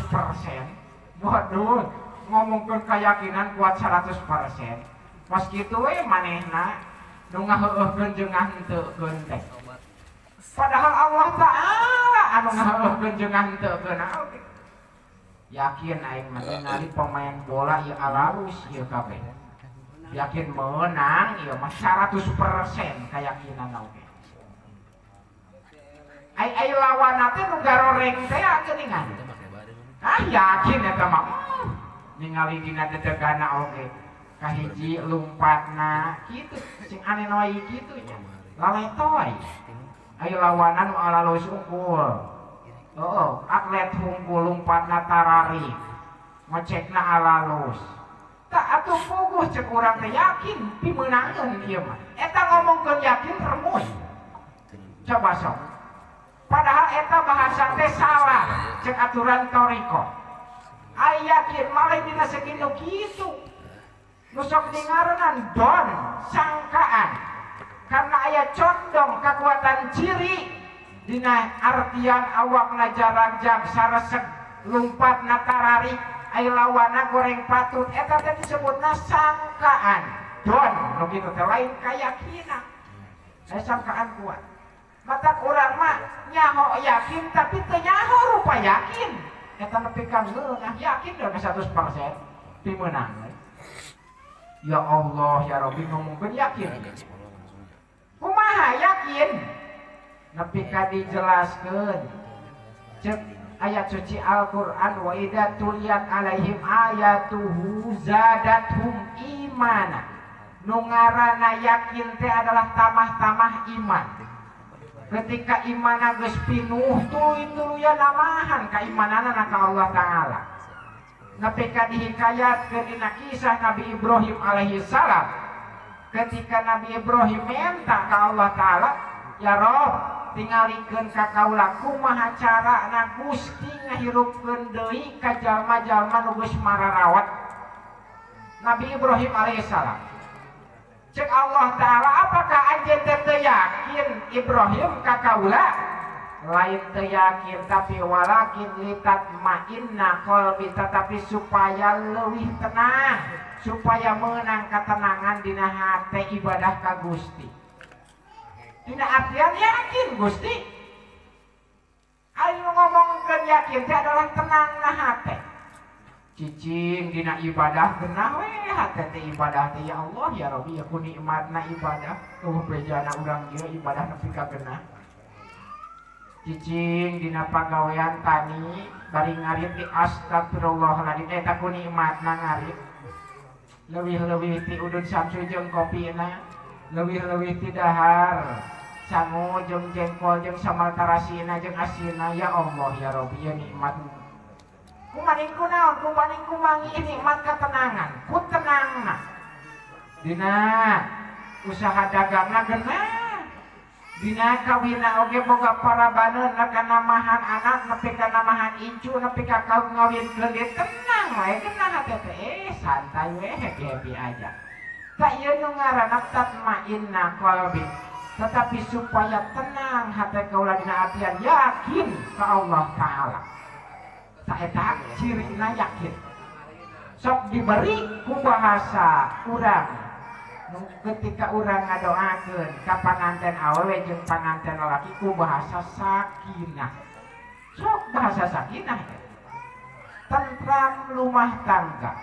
Waduh, ngomongkeun keyakinan kuat 100%. Pas kitu we manehna nu ngaheueuhkeun jeung ngahenteukeun teh. Padahal Allah Ta'ala anu ngaheueuhkeun jeung ngahenteukeun oge. Yakin aing mah ningali pemain bola ieu alalus ieu kabeh. Yakin menang ieu mah 100% keyakinan oge. Ai ai lawanna teh nu garoreng teh geuningan. Ah yakin eta mah. Ningali dina dedegana oge. Kahiji lumpatna kitu sing aneh wae kitu nya. Laletoy. Ai lawanan nu alalus unggul. Oh, atlet unggul lumpatna tarari. Ngecekna alalus. Tak atuh puguh cek urang teh yakin pimeunangeun ieu mah. Eta ngomongkeun yakin remuy. Coba sok. Padahal eta bahasa teh salah cek aturan toriko. Ai yakin malah dina segi nu kitu. Nu sok dingaranan don sangkaan. Karena aya condong kekuatan ciri dina artian awakna jaragjag sareseg lumpatna tararik ai lawanna goreng patut eta teh disebutna sangkaan. Don nu kitu teh lain kayakinan. Aya sangkaan kuat. Mata urang mah nyaho yakin tapi teu nyaho rupa yakin. Eta nepi ka ngeunah yakin da 100% pimeunang. Ya Allah ya Rabbi ngomongkeun yakin. Kumaha yakin? Nepi ka dijelaskeun. Cek ayat suci Al-Qur'an wa idza tuliyat alaihim ayatuhu zadathum imana. Nu ngaranna yakin teh adalah tamah-tamah iman. Ketika imana geus pinuh tuluy-tuluyan namahan kaimananana ka Allah Ta'ala. Nepi ka dihikayatkeun dina kisah Nabi Ibrahim alaihi salam. Ketika Nabi Ibrahim minta ka Allah Ta'ala, ya Rob, tingalikeun ka kaula kumaha carana Gusti ngahirupkeun deui ka jalma-jalma nu geus mararawat. Nabi Ibrahim alaihi salam. Cek Allah Ta'ala, apakah anjeun teh teu yakin Ibrahim ka kaula? Lain teu yakin tapi walakin litatma'inna qalbi, tetapi supaya leuwih tenang, supaya menang ketenangan dina hate ibadah ka Gusti. Dina artian yakin Gusti. Ayo ngomongkeun yakin teh adalah tenangna hate. Cicing dina ibadah genah we hate teh ibadah teh ya Allah ya Rabbi ya ku nikmatna ibadah eueuh bejana urang ieu ibadah nepi ka genah. Cicing dina pagawean tani bari ngarit di astagfirullahaladzim eta ku nikmatna ngarit. Leuwih-leuwih ti udud samsu jeung kopina, leuwih-leuwih ti dahar sangu jeung jengkol jeung sambal tarasina jeung asina ya Allah ya Rabbi ya nikmat. Kumaning ku naon, kumaning ku mangi nikmat ketenangan, ku tenangna. Dina usaha dagangna genah. Dina kawinna oge boga parabaneun kana namahan anak nepi ka namahan incu nepi ka ngawinkeun ge tenang wae genah hate teh santai we happy-happy aja. Tak ieu nu ngaranna tatmainna qalbi. Tetapi supaya tenang hate kaula dina artian yakin ka Allah Ta'ala. Eta cirina yakin sok diberi ku bahasa urang ketika urang ngadoakeun ka panganten awewe jeung panganten lalaki ku bahasa sakinah. Sok bahasa sakinah tentram rumah tangga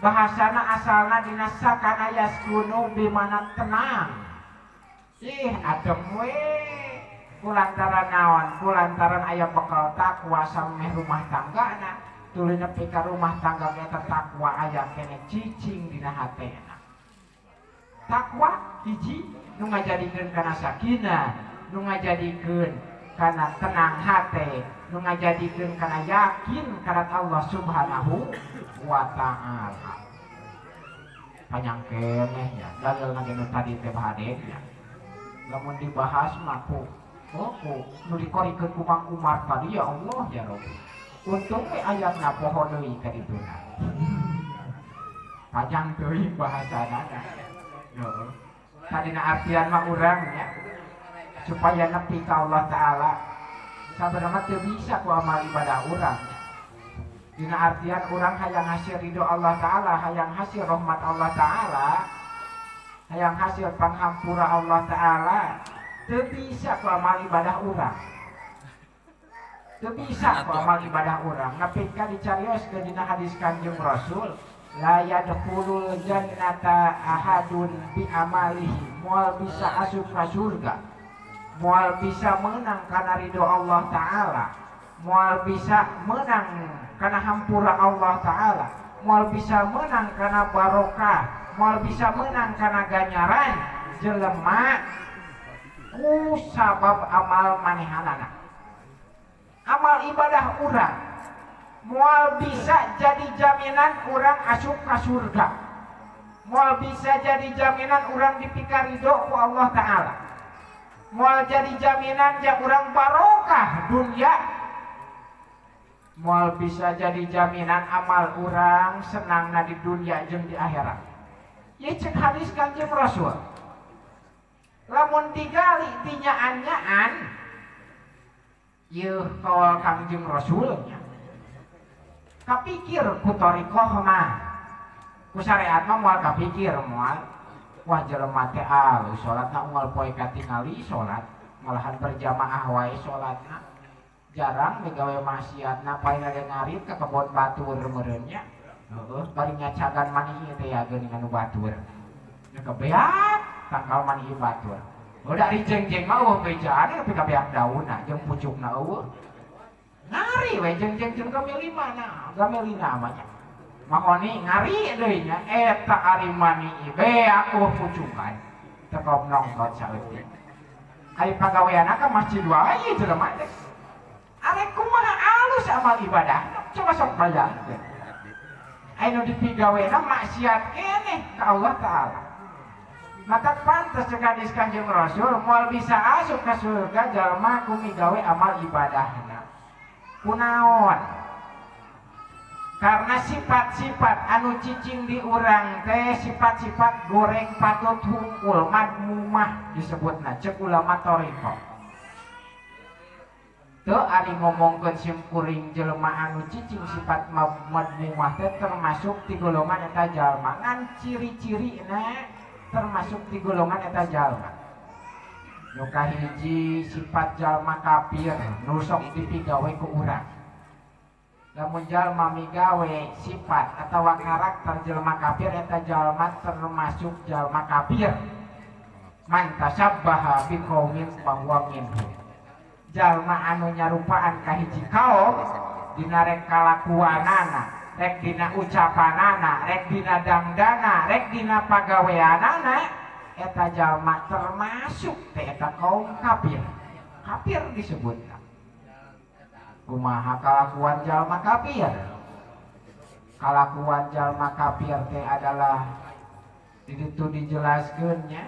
bahasana asalna dina sakana yaskunu bimana tenang. Ih adem we kulantaran naon, kulantaran aya bekal takwa sameh rumah tanggana tuluy nepi ka rumah tangga eta takwa aya kene cicing dina hatena. Takwa hiji nu ngajadikeun kana sakinah, nu ngajadikeun kana tenang hate, nu ngajadikeun kana yakin kana Allah Subhanahu wa Ta'ala. Panjang keneh nya dalilna ge nu tadi teh bahade nya. Lamun dibahas mah ku oh, nu dikorikeun ku Mang Umar tadi ya Allah ya Rabbi. Untung we ayatna poho deui ka dituna. Panjang teuing bahasana. Heeh. Tadina artian mah urang nya supaya nepi ka Allah Ta'ala. Sabenerna teu bisa ku amal ibadah urang. Dina artian urang hayang hasil ridho Allah Ta'ala, hayang hasil rahmat Allah Ta'ala, hayang hasil panghampura Allah Ta'ala. Teu bisa ku amal ibadah urang. Teu bisa ku amal ibadah urang. Nepi ka dicarioskeun dina hadis Kanjeng Rasul, la yadkhulul jannata ahadun bi amalihi. Moal bisa asup ka surga. Moal bisa menang kana ridho Allah Ta'ala. Moal bisa menang kana hampura Allah Ta'ala. Moal bisa menang kana barokah. Moal bisa menang kana ganjaran jelema ku sabab amal manehanana. Amal ibadah urang moal bisa jadi jaminan urang asup ka surga. Moal bisa jadi jaminan urang dipika ridho ku Allah Ta'ala. Moal jadi jaminan ja urang barokah dunia. Moal bisa jadi jaminan amal urang senangna di dunia jeung di akhirat. Ieu cek hadis Kanjeng Rasul. Lamun digali tinyaan-nyaan ieu kaul Kangjeng Rasulnya kapikir ku thariqah mah ku syariat mah moal kapikir moal wah jelema teh alus salatna unggal poe katingali salat malahan berjamaah wae salatna jarang migawe maksiatna paling ada ngarit ka kebon batur meureun nya heueuh bari nyacagan mani teh ya geuning anu batur nya kebeak tangkal mani batur. Udah ari jengjeng mah eueuh bejaan nepi ka beak daunna jeung pucukna eueuh. Ngari we jengjeng jeung gamelina, gamelina mah nya. Mahoni ngari deui nya eta ari mani beak eueuh pucukan. Teu nongtot saeutik. Ari pagaweanna ka masjid wae jelema teh. Ari kumaha alus amal ibadah? Coba sok bayangkeun. Anu dipigawena maksiat keneh ka Allah Ta'ala. Maka pantes cek hadis Kanjeng Rasul moal bisa asup ka surga jalma ku migawe amal ibadahna. Kunaon? Karena sifat-sifat anu cicing di urang teh sifat-sifat goreng patut hungkul madmumah disebutna cek ulama thariqah. Teu ari ngomongkeun simkuring jelema anu cicing sifat madmumah teh termasuk ti golongan eta jalma ngan ciri-cirina termasuk di golongan eta jalma. Nu kahiji sifat jalma kafir nu sok dipigawe ku urang. Lamun jalma migawe sifat atawa karakter jelma kafir eta jalma termasuk jalma kafir. Man tasabbaha biqaumin fahuwa minhum. Jalma anu nyarupaan ka hiji kaum dina rek kalakuanana, rek dina ucapanana, rek dina dangdana, rek dina pagaweanana eta jalma termasuk teh eta kaum kafir. Kafir disebutna. Kumaha kalakuan jalma kafir? Kalakuan jalma kafir teh adalah di ditu dijelaskeun nya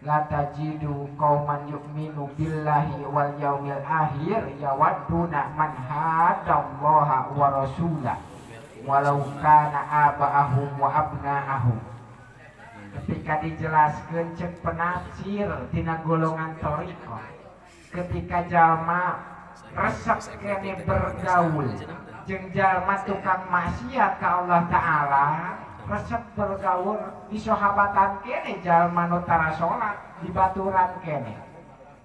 la tajidu qauman yu'minu billahi wal yaumil akhir yawadduna man hadallaha wa rasulah walau kana aba'ahum wa abna'ahum. Ketika dijelaskeun cek penafsir tina golongan thariqah, ketika jalma resep kene bergaul jeung jalma tukang maksiat ka Allah Ta'ala, resep bergaul di sahabatan kene jalma nu tara salat di baturan kene,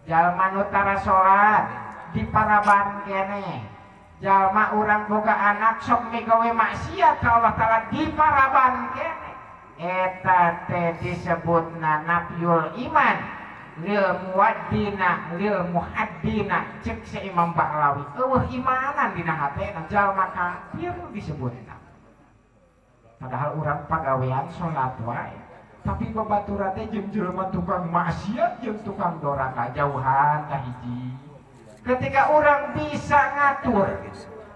jalma nu tara salat di paraban kene, jalma urang boga anak sok migawe maksiat ka Allah Ta'ala di paraban kene, eta teh disebutna nafyul iman lil muwaddina lil muhaddina. Cek si Imam Ba'lawi eueuh imanan dina hatena jalma kafir disebutna. Padahal urang pagawean salat wae, tapi babaturan teh jeung jelema tukang maksiat jeung tukang doraka jauhan ka hiji. Ketika urang bisa ngatur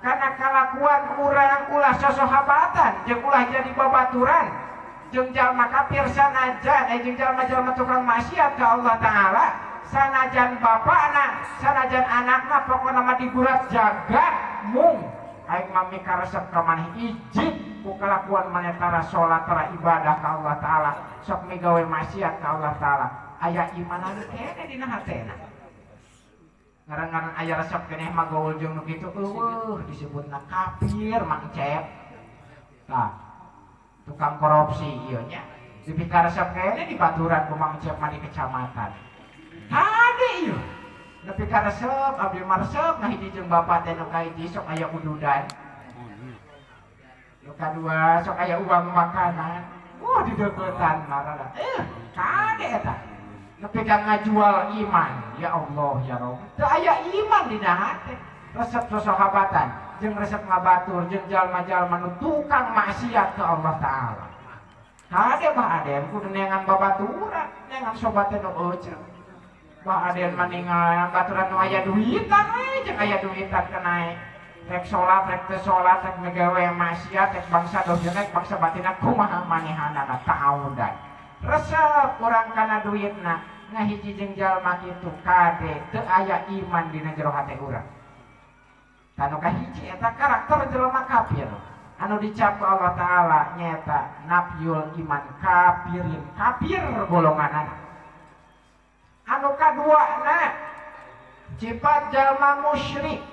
karena kalakuan urang ulah sosohabatan jeung ulah jadi babaturan jeung jalma kafir sanajan jeung jalma-jalma tukang maksiat ka Allah Ta'ala, sanajan bapakna sanajan anakna pokona mah digurat jagat mung aing mah mikaresep ka maneh ijib ku kalakuan maneh tara salat tara ibadah ka Allah Ta'ala, sok migawe maksiat ka Allah Ta'ala, aya imanan kene dina hatena. Ngaran-ngaran aya resep keneh mah gaul jeung nu kitu eueuh disebutna kafir Mang Cep. Tah tukang korupsi ieu nya dipikaresep kene di baturan ku Mang Cep mah di kecamatan. Hade ieu nepi ka resep abdi mah resep ngahiji jeung bapak teh nu kahiji sok aya ududan. Nu kadua sok aya uang makanan. Dideuketan marana. Kade eta. Nepi ka ngajual iman. Ya Allah ya Rabb. Teu aya iman dina hate. Resep sosohabatan jeung resep ngabatur jeung jalma-jalma nu tukang maksiat ka Allah Ta'ala. Hade bah aden kudu neangan babaturan, neangan sobat teh nu euceuk. Bah aden mah ningal baturan nu aya duitan we jeung aya duitan kenae. Rek salat, rek teu salat, rek megawe maksiat, rek bangsa dohirna, rek bangsa batinna kumaha manehanana ta'awudan. Resep urang kana duitna ngahiji jeung jalma kitu kade teu aya iman dina jero hate urang. Tanu kahiji eta karakter jelema kafir anu dicap ku Allah Ta'ala nyaeta nafyul iman kafirin, kafir golonganana. Anu kaduana sifat jalma musyrik,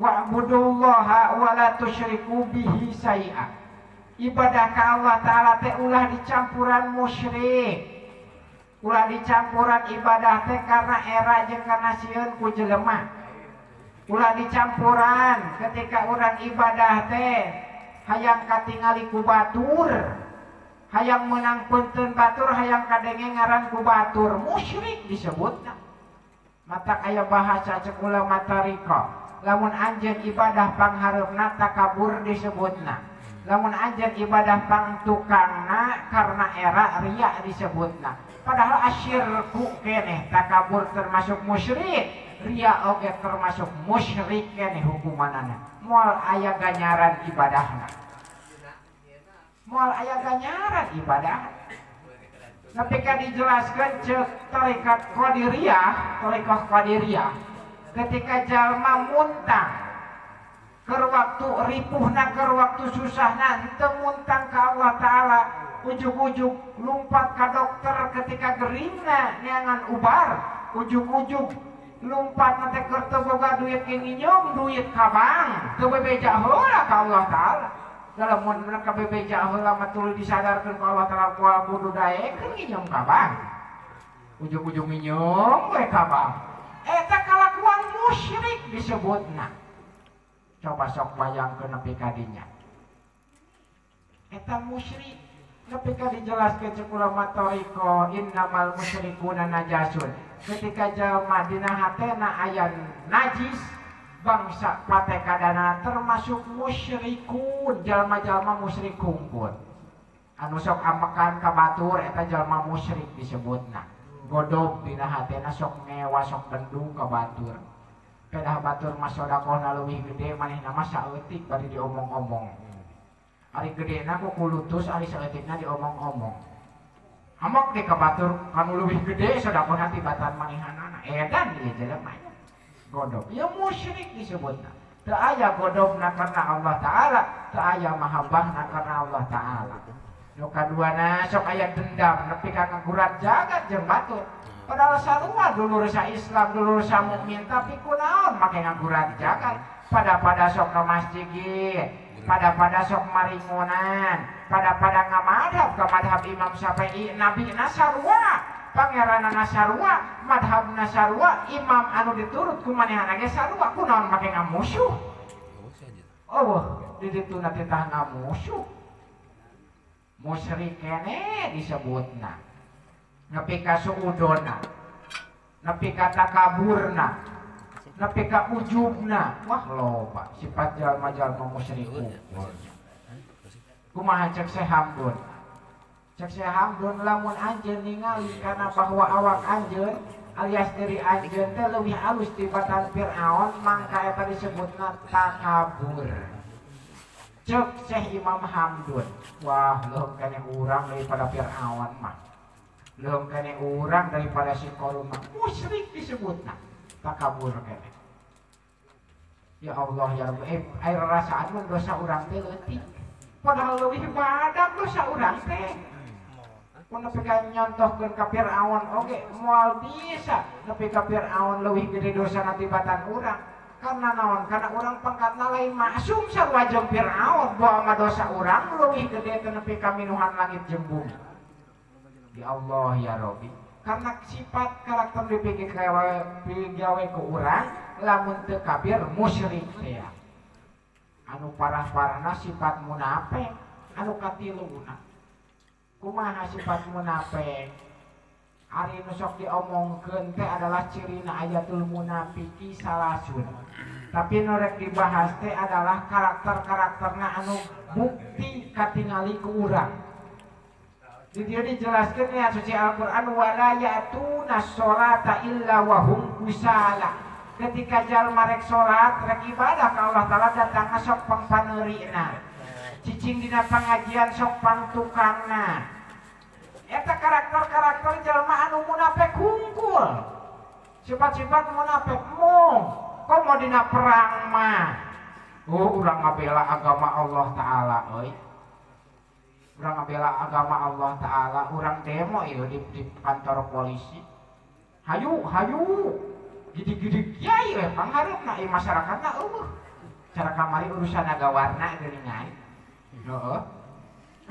wa'budullaha wa la tusyriku bihi syai'a. Ibadah ka Allah Ta'ala teh ulah dicampuran musyrik, ulah dicampuran ibadah teh karena era jeung karena sieun ku jelema. Ulah dicampuran ketika orang ibadah teh hayang katingali ku batur, hayang menang punten batur, hayang kadenge ngaran ku batur, musyrik disebutna. Matak aya bahasa cek ulama thariqah, lamun anjeun ibadah panghareupna takabur disebutna, lamun anjeun ibadah pangtukangna karena era riya disebutna. Padahal asyirku keneh takabur termasuk musyrik, riya oge termasuk musyrik keneh hukumanana. Moal aya ganyaran ibadahna, moal aya ganyaran ibadah. Ketika dijelaskan cek tarekat Qadiriyah, tarekah Qadiriyah, ketika jalma muntah keur waktu ripuhna, keur waktu susahna, henteu muntang ka Allah Ta'ala, ujug-ujug lumpat ka dokter ketika geringna neangan ubar, ujug-ujug lumpat nanti keur teu boga duit ge nginjeum duit ka bank, teu bebeja heula ka Allah Ta'ala. Dalam mun ka bebeja heula mah tuluy disadarkeun ku Allah Ta'ala moal kudu daekeun nginjeum ka bank. Ujug-ujug nginjeum we ka bank. Eta kalakuan musyrik disebutna. Coba sok bayangkeun nepi ka dinya. Eta musyrik nepi ka dijelaskeun cek ulama thariqah innamal musyrikuna najasun. Ketika jalma dina hatena aya najis bangsa patekadana termasuk musyrikun, jalma-jalma musyrik kungkul. Anu sok amekan ka batur eta jalma musyrik disebutna. Godob dina hatena sok ngewa sok bendung ka batur. Pedah batur mah sodakohna leuwih gede manehna mah saeutik bari diomong-omong. Ari gedena ku kulutus ari saeutikna diomong-omong. Amok di ka batur kanu leuwih gede sodakohna tibatan manehanana. Edan ieu jelema nya. Godob ya musyrik disebutna. Teu aya godobna karena Allah Ta'ala, teu aya mahabbahna karena Allah Ta'ala. Nu kaduana sok aya dendam nepi ka ngagurat jagat jeung batur. Padahal sarua dulur sa Islam, dulur sa mukmin, tapi kunaon make ngagurat jagat? Pada-pada sok ka masjid, pada-pada sok maringunan, pada-pada ngamadhab ka madhab Imam Syafi'i, Nabi na sarua, pangeranana sarua, madhabna sarua, imam anu diturut ku manehna ge sarua, kunaon make ngamusuh? Oh, di dituna titah ngamusuh. Musyrik kene disebutna. Nepi ka suudona, nepi ka takaburna, nepi ka ujubna. Wah loba sifat jalma-jalma musyrik. Kumaha cek Syekh Hamdun? Cek Syekh Hamdun lamun anjeun ningali kana bahwa awak anjeun alias diri anjeun teh leuwih alus tibatan Fir'aun, mangka eta disebutna takabur. Cek Syekh Imam Hamdun, wah leuheung kene urang daripada Fir'aun mah. Leuheung kene urang daripada si Qarun mah, musyrik disebutna, takabur kene. Ya Allah ya Rabbi, air rasaan mun dosa urang teh leutik. Padahal leuwih badak dosa urang teh. Mun nepi ka nyontohkeun ka Fir'aun oge moal bisa nepi ka Fir'aun leuwih gede dosana tibatan urang. Karena naon? Karena urang pangkatna lain maksum sarua jeung Fir'aun, bawa mah dosa urang leuwih gede teh nepi ka minuhan langit jeung bumi. Ya Allah ya Rabbi, karena sifat karakter dipikir gawe ke urang lamun teu kafir musyrik teh. Anu parah-parahna sifat munafik anu katiluna. Kumaha sifat munafik? Ari nu sok diomongkeun teh adalah cirina ayatul munafiki salasun. Tapi nu rek dibahas teh adalah karakter-karakterna anu bukti katingali ku urang. Di dieu dijelaskeun ya suci Al-Qur'an wala ya'tuna sholata illa wa hum kusala. Ketika jalma rek salat, rek ibadah ka Allah Ta'ala datangna sok pangpaneurina. Cicing dina pangajian sok pangtukangna. Eta karakter-karakter jalma anu munafik hungkul. Sifat-sifat munafik mung komo dina perang mah. Oh, urang ngabela agama Allah Ta'ala euy. Urang ngabela agama Allah Ta'ala, urang demo ieu di kantor polisi. Hayu, hayu. Gidi-gidi kiai we pangharepna ieu masyarakatna eueuh. Cara kamari urusan naga warna geuningan. Heeh.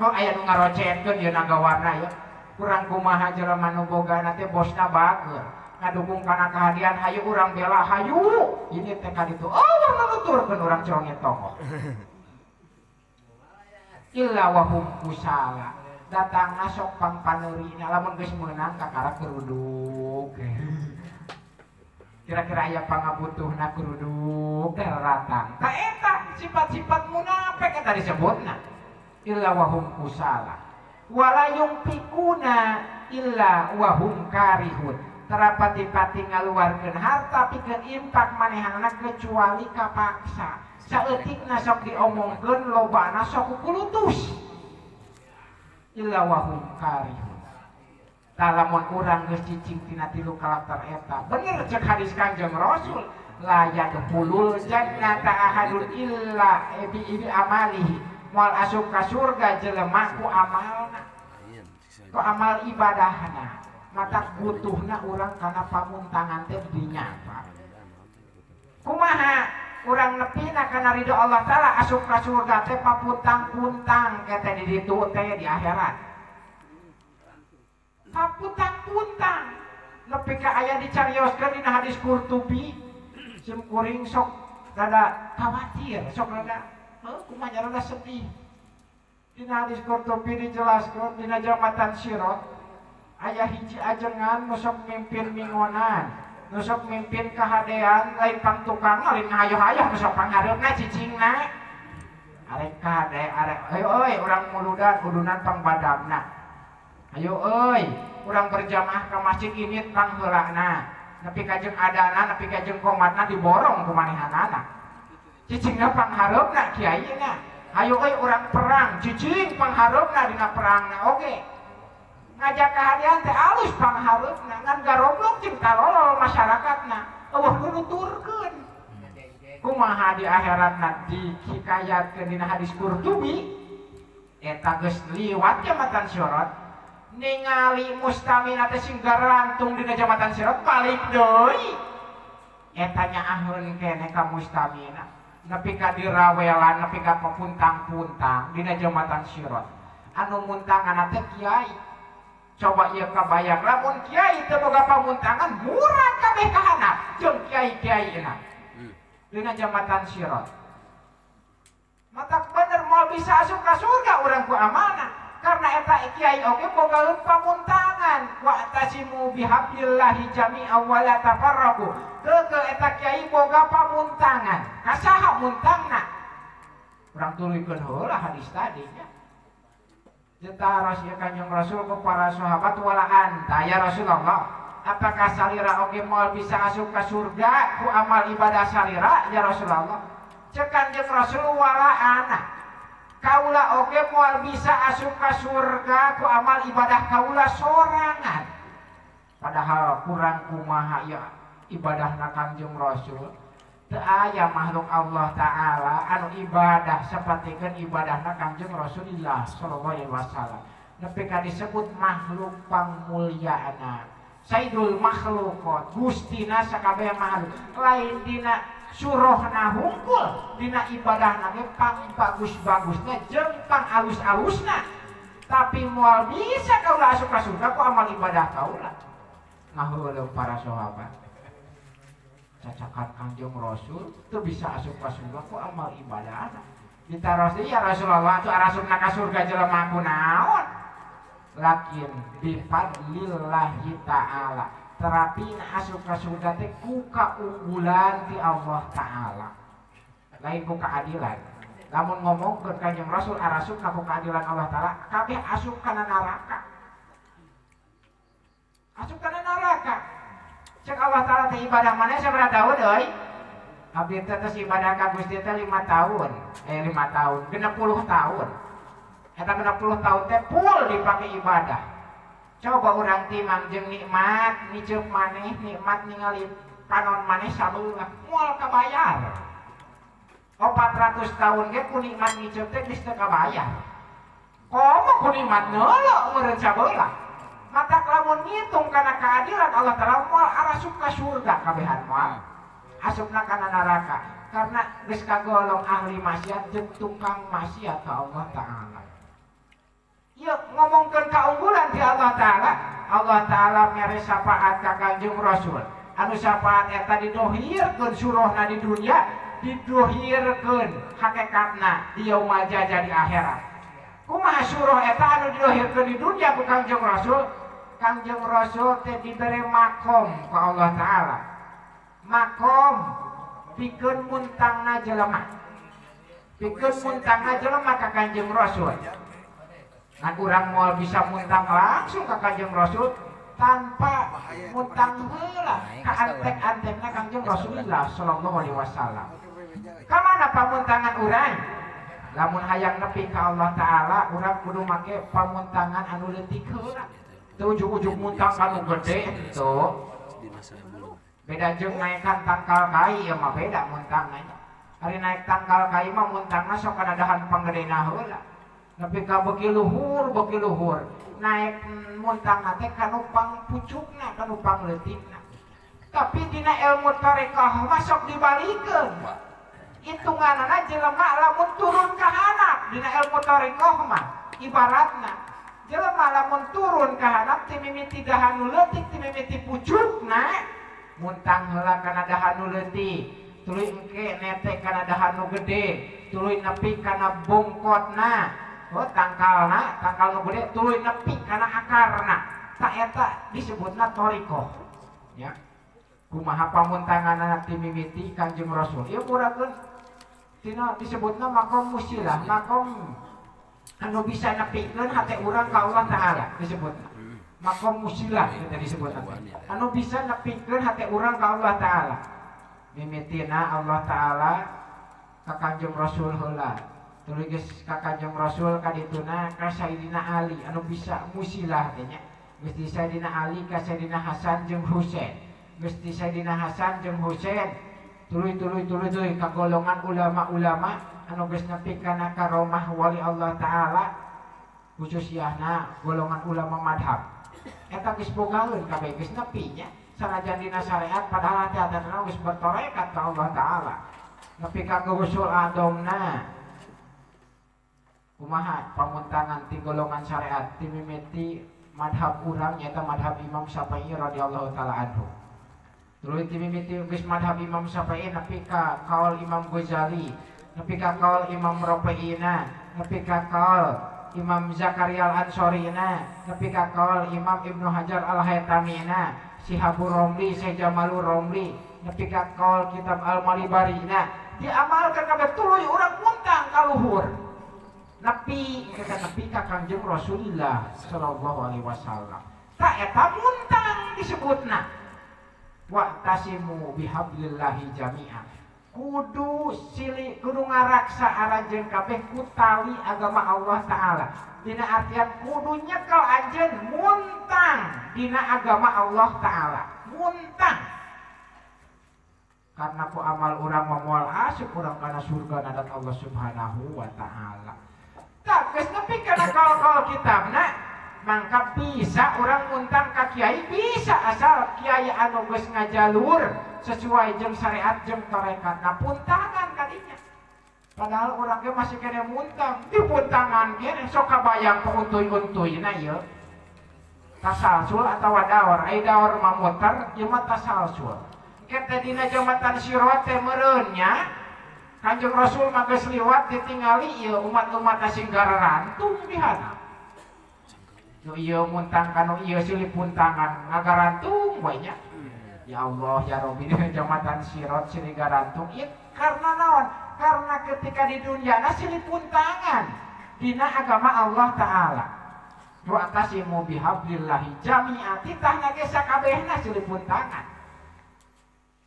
Oh aya nu ngarocetkeun ieu naga warna ieu. Kurang kumaha jelema nu bogana teh bosna bager. Ngadukung kana kahadian hayu urang bela hayu. Ini teh ka ditu. Oh nuturkeun urang conge tokoh. Illa wa hum kusala. Datangna sok pangpaneurina lamun geus meunang kakara keruduk. Kira-kira aya pangabutuhna keruduk teh ratang. Ta eta sifat-sifat munafik eta disebutna. Illa wa hum kusala. Wala yunfikuna illa wa hum karihun. Terapati-pati ngaluarkeun harta pikeun infak manehanana kecuali kapaksa. Saeutikna sok diomongkeun lobana sok kukulutus. Illa wa hum karihun. Tah lamun urang geus cicing tina tilu karakter eta, bener cek hadis Kanjeng Rasul, la yadkhulul jannata ahadun illa bi amalihi. Moal asup ka surga jelema ku amalna, ku amal ibadahna. Mata butuhna urang kana pamuntangan teh dinya. Kumaha urang nepina kana ridho Allah Ta'ala asup ka surga teh papuntang-puntang kete di ditu teh di akhirat. Papuntang-puntang nepi ka aya dicarioskeun dina hadis Qurtubi, sim kuring sok rada khawatir, sok rada kumaha rada sedih. Dina hadis Qurtubi dijelaskeun dina jambatan Sirat aya hiji ajengan nu sok mimpin mingonan, nu sok mimpin kahadean lain pang tukang lain ngahayoh-hayoh nu sok panghareupna cicingna. Arek kahade arek ayo euy urang muludan udunan pangbadamna. Ayo euy urang berjamaah ka masjid ini pangheulana. Nepi ka jeung adana nepi ka jeung komatna diborong ku manehanana. Cicingna panghareupna kiaina. Ayo euy urang perang cicing panghareupna dina perangna oge. Ngajak kahadean teh alus panghareupna ngan garoblok jeung kalolol masyarakatna. Eueuh nu nuturkeun. Kumaha di akhiratna dihikayatkeun dina hadis Qurtubi eta geus liwat jambatan Sirat ningali mustamina teh sing garantung dina jambatan Sirat balik deui eta nyaaheun keneh ka mustamina nepi ka dirawelan nepi ka papuntang-puntang dina jambatan Sirat anu muntanganna teh kiai. Coba ieu kabayang lamun kiai teu boga pamuntangan murah kabeh ka handap jeung kiai-kiaina dina jambatan Sirat. Matak bener moal bisa asup ka surga urang ku amalna karena eta kiai oge boga pamuntangan wa tasimu bihablillahi jami'an wa la tafarraqu. Keukeuh eta kiai boga pamuntangan. Ka saha muntangna? Urang tuluykeun heula hadis tadi nya. Ditaros ieu Kanjeng Rasul ku para sahabat wala anta ya Rasulullah. Apakah salira oge moal bisa asup ka surga ku amal ibadah salira ya Rasulullah? Cek Kanjeng Rasul wala ana. Kaula oge moal bisa asup ka surga ku amal ibadah kaula sorangan. Padahal kurang kumaha ya ibadahna Kanjeng Rasul. Teu aya makhluk Allah Ta'ala anu ibadah sapertikeun ibadahna Kanjeng Rasulullah sallallahu alaihi wasallam. Nepi ka disebut makhluk pangmulyaana. Sayyidul makhluqat, gustina sakabeh makhluk. Lain dina surohna hungkul, dina ibadahna ge pang bagus-bagusna jeung pang alus-alusna. Tapi moal bisa kaula asup ka surga ku amal ibadah kaula. Ngaheuleum para sahabat. Cacakan Kanjeng Rasul teu bisa asup ka surga ku amal ibadahna. Ditaros deui ya Rasulullah atuh arasupna ka surga jelema ku naon? Lakin bifadlillahi ta'ala terapina asup ka surga teh ku kaunggulan ti Allah Ta'ala lain ku keadilan. Lamun ngomongkeun Kanjeng Rasul arasup ka ku keadilan Allah Ta'ala kabeh asup kana neraka, asup kana neraka. Cek Allah Ta'ala teh ibadah maneh sabaraha tahun euy? Abdi teh tos ibadah ka Gusti teh 5 tahun, 5 tahun 60 tahun. Eta 60 tahun teh full dipake ibadah. Coba urang timang jeung nikmat ngiceup maneh, nikmat ningali panon maneh sabelah moal kabayar. 400 tahun ge ku nikmat ngiceup teh geus teu kabayar. Komo ku nikmat neuleuh meureun sabelah. Matak lamun ngitung kana keadilan Allah Ta'ala moal arasup ka surga kabehan moal. Asupna kana neraka karena geus kagolong ahli maksiat jeung tukang maksiat ka Allah Ta'ala. Yuk ngomongkeun kaunggulan di Allah Ta'ala, Allah Ta'ala mere syafaat ka Kanjeng Rasul. Anu syafaat eta didohirkeun surohna di dunia, didohirkeun hakikatna di yaumal jaza di akhirat. Kumaha suroh eta anu didohirkeun di dunia ku Kanjeng Rasul? Kanjeng Rasul teh dibere makom ku Allah Ta'ala. Makom pikeun muntangna jelema. Pikeun muntangna jelema ka Kanjeng Rasul. Nah, urang moal bisa muntang langsung ka Kanjeng Rasul tanpa muntang heula ka antek-antekna Kanjeng Rasulullah sallallahu alaihi wasallam. Ka mana pamuntangan urang? Lamun hayang nepi ka Allah Ta'ala, urang kudu make pamuntangan anu leutik heula. Teu ujug-ujug muntang kanu gede henteu. Beda jeung naekan tangkal kai ieu mah beda muntangna. Ari naek tangkal kai mah muntangna sok kana dahan panggedena heula. Nepi ka beuki luhur naek muntang teh kanu pangpucukna kanu pangleutikna. Tapi dina ilmu tarekah mah sok dibalikeun. Hitunganana jelema lamun turun ka handap dina ilmu tarekah mah ibaratna jelema lamun turun ka handap ti mimiti dahan nu leutik ti mimiti pucukna muntang heula kana dahan nu leutik. tuluy engke nete kana dahan nu gede, tuluy nepi kana bongkotna, oh tangkalna, tangkal nu gede tuluy nepi kana akarna. Tak eta disebutna thariqah. Ya. Kumaha pamuntanganna ti mimiti Kanjeng Rasul. Ieu murakeun tina disebutna makom musilah, makom anu bisa nepikeun hate urang ka Allah Ta'ala disebutna. Makom musilah eta disebutna. Anu bisa nepikeun hate urang ka Allah Ta'ala. Mimitina Allah Ta'ala ka Kanjeng Rasul heula. Tuluy geus ka Kanjeng Rasul ka dituna ka Sayyidina Ali anu bisa musilah teh nya. Geus di Sayyidina Ali ka Sayyidina Hasan jeung Husain. Geus di Sayyidina Hasan jeung Husain tuluy ka golongan ulama-ulama anu geus nepi kana karomah wali Allah Ta'ala khususiahna golongan ulama madhab. Eta geus bogaeun kabeh geus nepi nya sanajan dina syariat padahal hati-hatena geus bertorekat ka Allah Ta'ala. Nepi ka geusul adomna kumaha pamuntangan ti golongan syariat ti mimiti madhab urang nyaeta madhab Imam Syafi'i radhiyallahu taala anhu. Tuluy ti mimiti geus madhab Imam Syafi'i nepi ka kaul Imam Ghazali, nepi ka kaul Imam Rafi'ina, nepi ka kaul Imam Zakaria Al-Ansorina, nepi ka kaul Imam Ibnu Hajar Al-Haytamina, Sihabur Romli, Syekh Jamalur Romli, nepi ka kaul kitab Al-Malibarina, diamalkan kabeh tuluy urang muntang ka luhur. Nepi kita nepi ka Kanjeng Rasulullah sallallahu alaihi wasallam. Tak eta muntang disebutna. Wa tasimu bihablillahi jami'a. Kudu sili kudu ngaraksa aranjeun kabeh ku tali agama Allah Ta'ala. Dina artian kudu nyekel anjeun muntang dina agama Allah Ta'ala. Muntang. Karena ku amal urang moal asup urang kana surga nadat Allah Subhanahu wa Ta'ala. Tak geus nepi kana kaul-kaul kitabna mangka bisa orang muntang ka kiai bisa asal kiai anu geus ngajalur sesuai jeung syariat jeung tarekat. Nah puntangan kadinya. Padahal urang ge masih kene muntang, dipuntangan ge sok kabayang keuntuy-untuyna ieu. Tasalsul atawa daur, ai daur mah muter, ieu mah tasalsul. Ke dina jambatan sirat teh meureun nya. Kanjeng Rasul mah geus liwat ditingali ieu umat-umat sing garantung di hana. Nu ieu muntang kanu ieu silih puntangan ngagarantung we nya. Ya Allah ya Rabbi dina jambatan sirat silih garantung ieu karena naon? Karena ketika di dunia na silih puntangan dina agama Allah Ta'ala. Wa tasimu bihablillahi jami'a titahna ge sakabehna silih puntangan.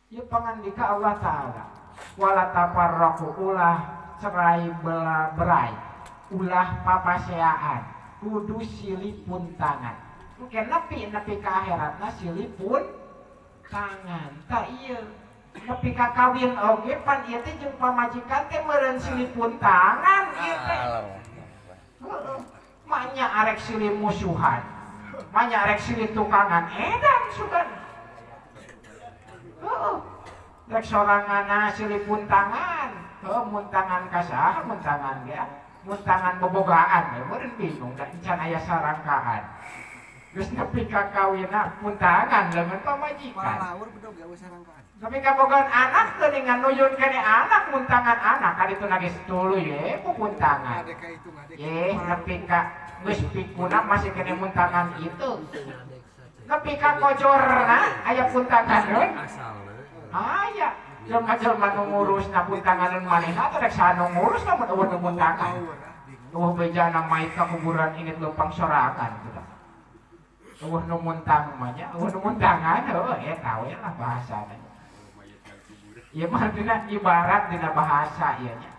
Ieu pangandika Allah Ta'ala. Wala tafarraqu ulah cerai berai ulah papaseaan kudu silih puntangan. Engke nepi ka akhiratna silih puntangan. Tah ieu nepi ka kawin oge pan ieu teh jeung pamajikan teh meureun silih puntangan ieu teh. Heeh. Manya arek silih musuhan. Manya arek silih tukangan edan sugan. Heeh. Rek soranganna silih puntangan, heuh muntangan ka saha muntangan ge, muntangan bobogaan we meureun bingung da encan aya sarangkaan. Geus nepi ka kawinna muntangan leungeun pamajikan. Nepi ka bogaan anak teuningan nuyun kene anak muntangan anak kadituna geus tuluy we ku puntangan. Ye nepi ka geus pikuna masih kene muntangan itu. Nepi ka kojorna aya puntangan deui. Aya, jelma-jelma nu ngurusna puntanganeun manehna teh rek saha nu ngurus lamun eueuh nu muntangan. Eueuh bejana mait ka kuburan init leumpang sorangan gitu. Eueuh nu muntang mah nya, eueuh nu muntangan heueuh eta we lah bahasana. Ieu mah dina ibarat dina bahasa ieu nya.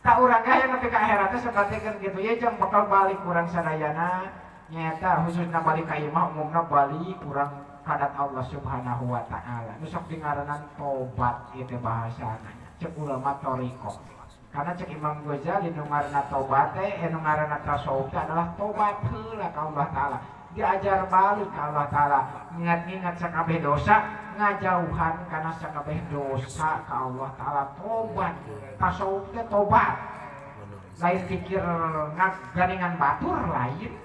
Tak urang ge hayang nepi ka akhirat teh sapertikeun kitu ieu jang bakal balik urang sadayana nyaeta khususna balik ka imah umumna balik urang kadat Allah Subhanahu wa Ta'ala. Nu sok dingaranan tobat ieu teh bahasana. Cek ulama thariqah. Karena cek Imam Ghazali nu ngaranna tobat teh nu ngaranna tasawuf teh adalah tobat heula ka Allah Ta'ala. Diajar balik ka Allah Ta'ala, ngingat-ngingat sakabeh dosa, ngajauhan kana sakabeh dosa ka Allah Ta'ala tobat. Tasawuf teh tobat. Lain pikir ngaganingan batur lain.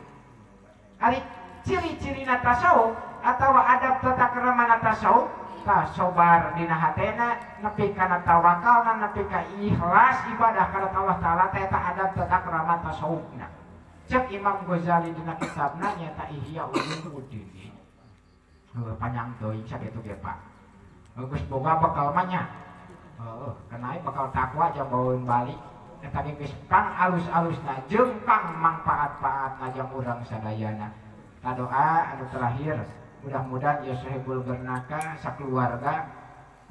Ari ciri-cirina tasawuf atau adab tata krama tasawuf tah sobar dina hatena nepi kana tawakalna nepi ka ikhlas ibadah kana Allah Taala teh eta adab tata krama tasawufna. Cek Imam Ghazali dina kitabna nyaeta Ihya Ulumuddin. Heuh panjang teuing sakitu ge Pak. Geus boga bekal mah nya. Heuh, kenai bekal takwa jang baweun balik. Eta ge geus pang alus-alusna jeung pang mangpaat-paatna jang urang sadayana. Ta doa anu terakhir, mudah-mudahan ya Sohibul Gernaka sakeluarga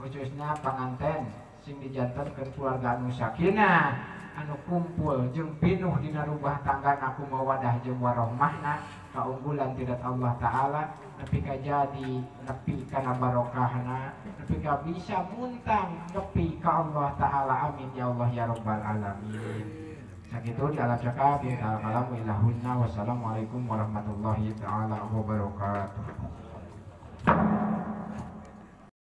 khususnya panganten sing dijantenkeun keluarga anu sakinah, anu kumpul jeung pinuh dina rumah tanggana ku mawadah jeung warohmahna, kaunggulan tidak Allah Ta'ala nepi ka jadi nepi kana barokahna nepi ka bisa muntang nepi ka Allah Ta'ala. Amin ya Allah ya Rabbal Alamin. Sakitu di alam cakap, kalam ilahunna. Wassalamualaikum warahmatullahi taala wabarakatuh.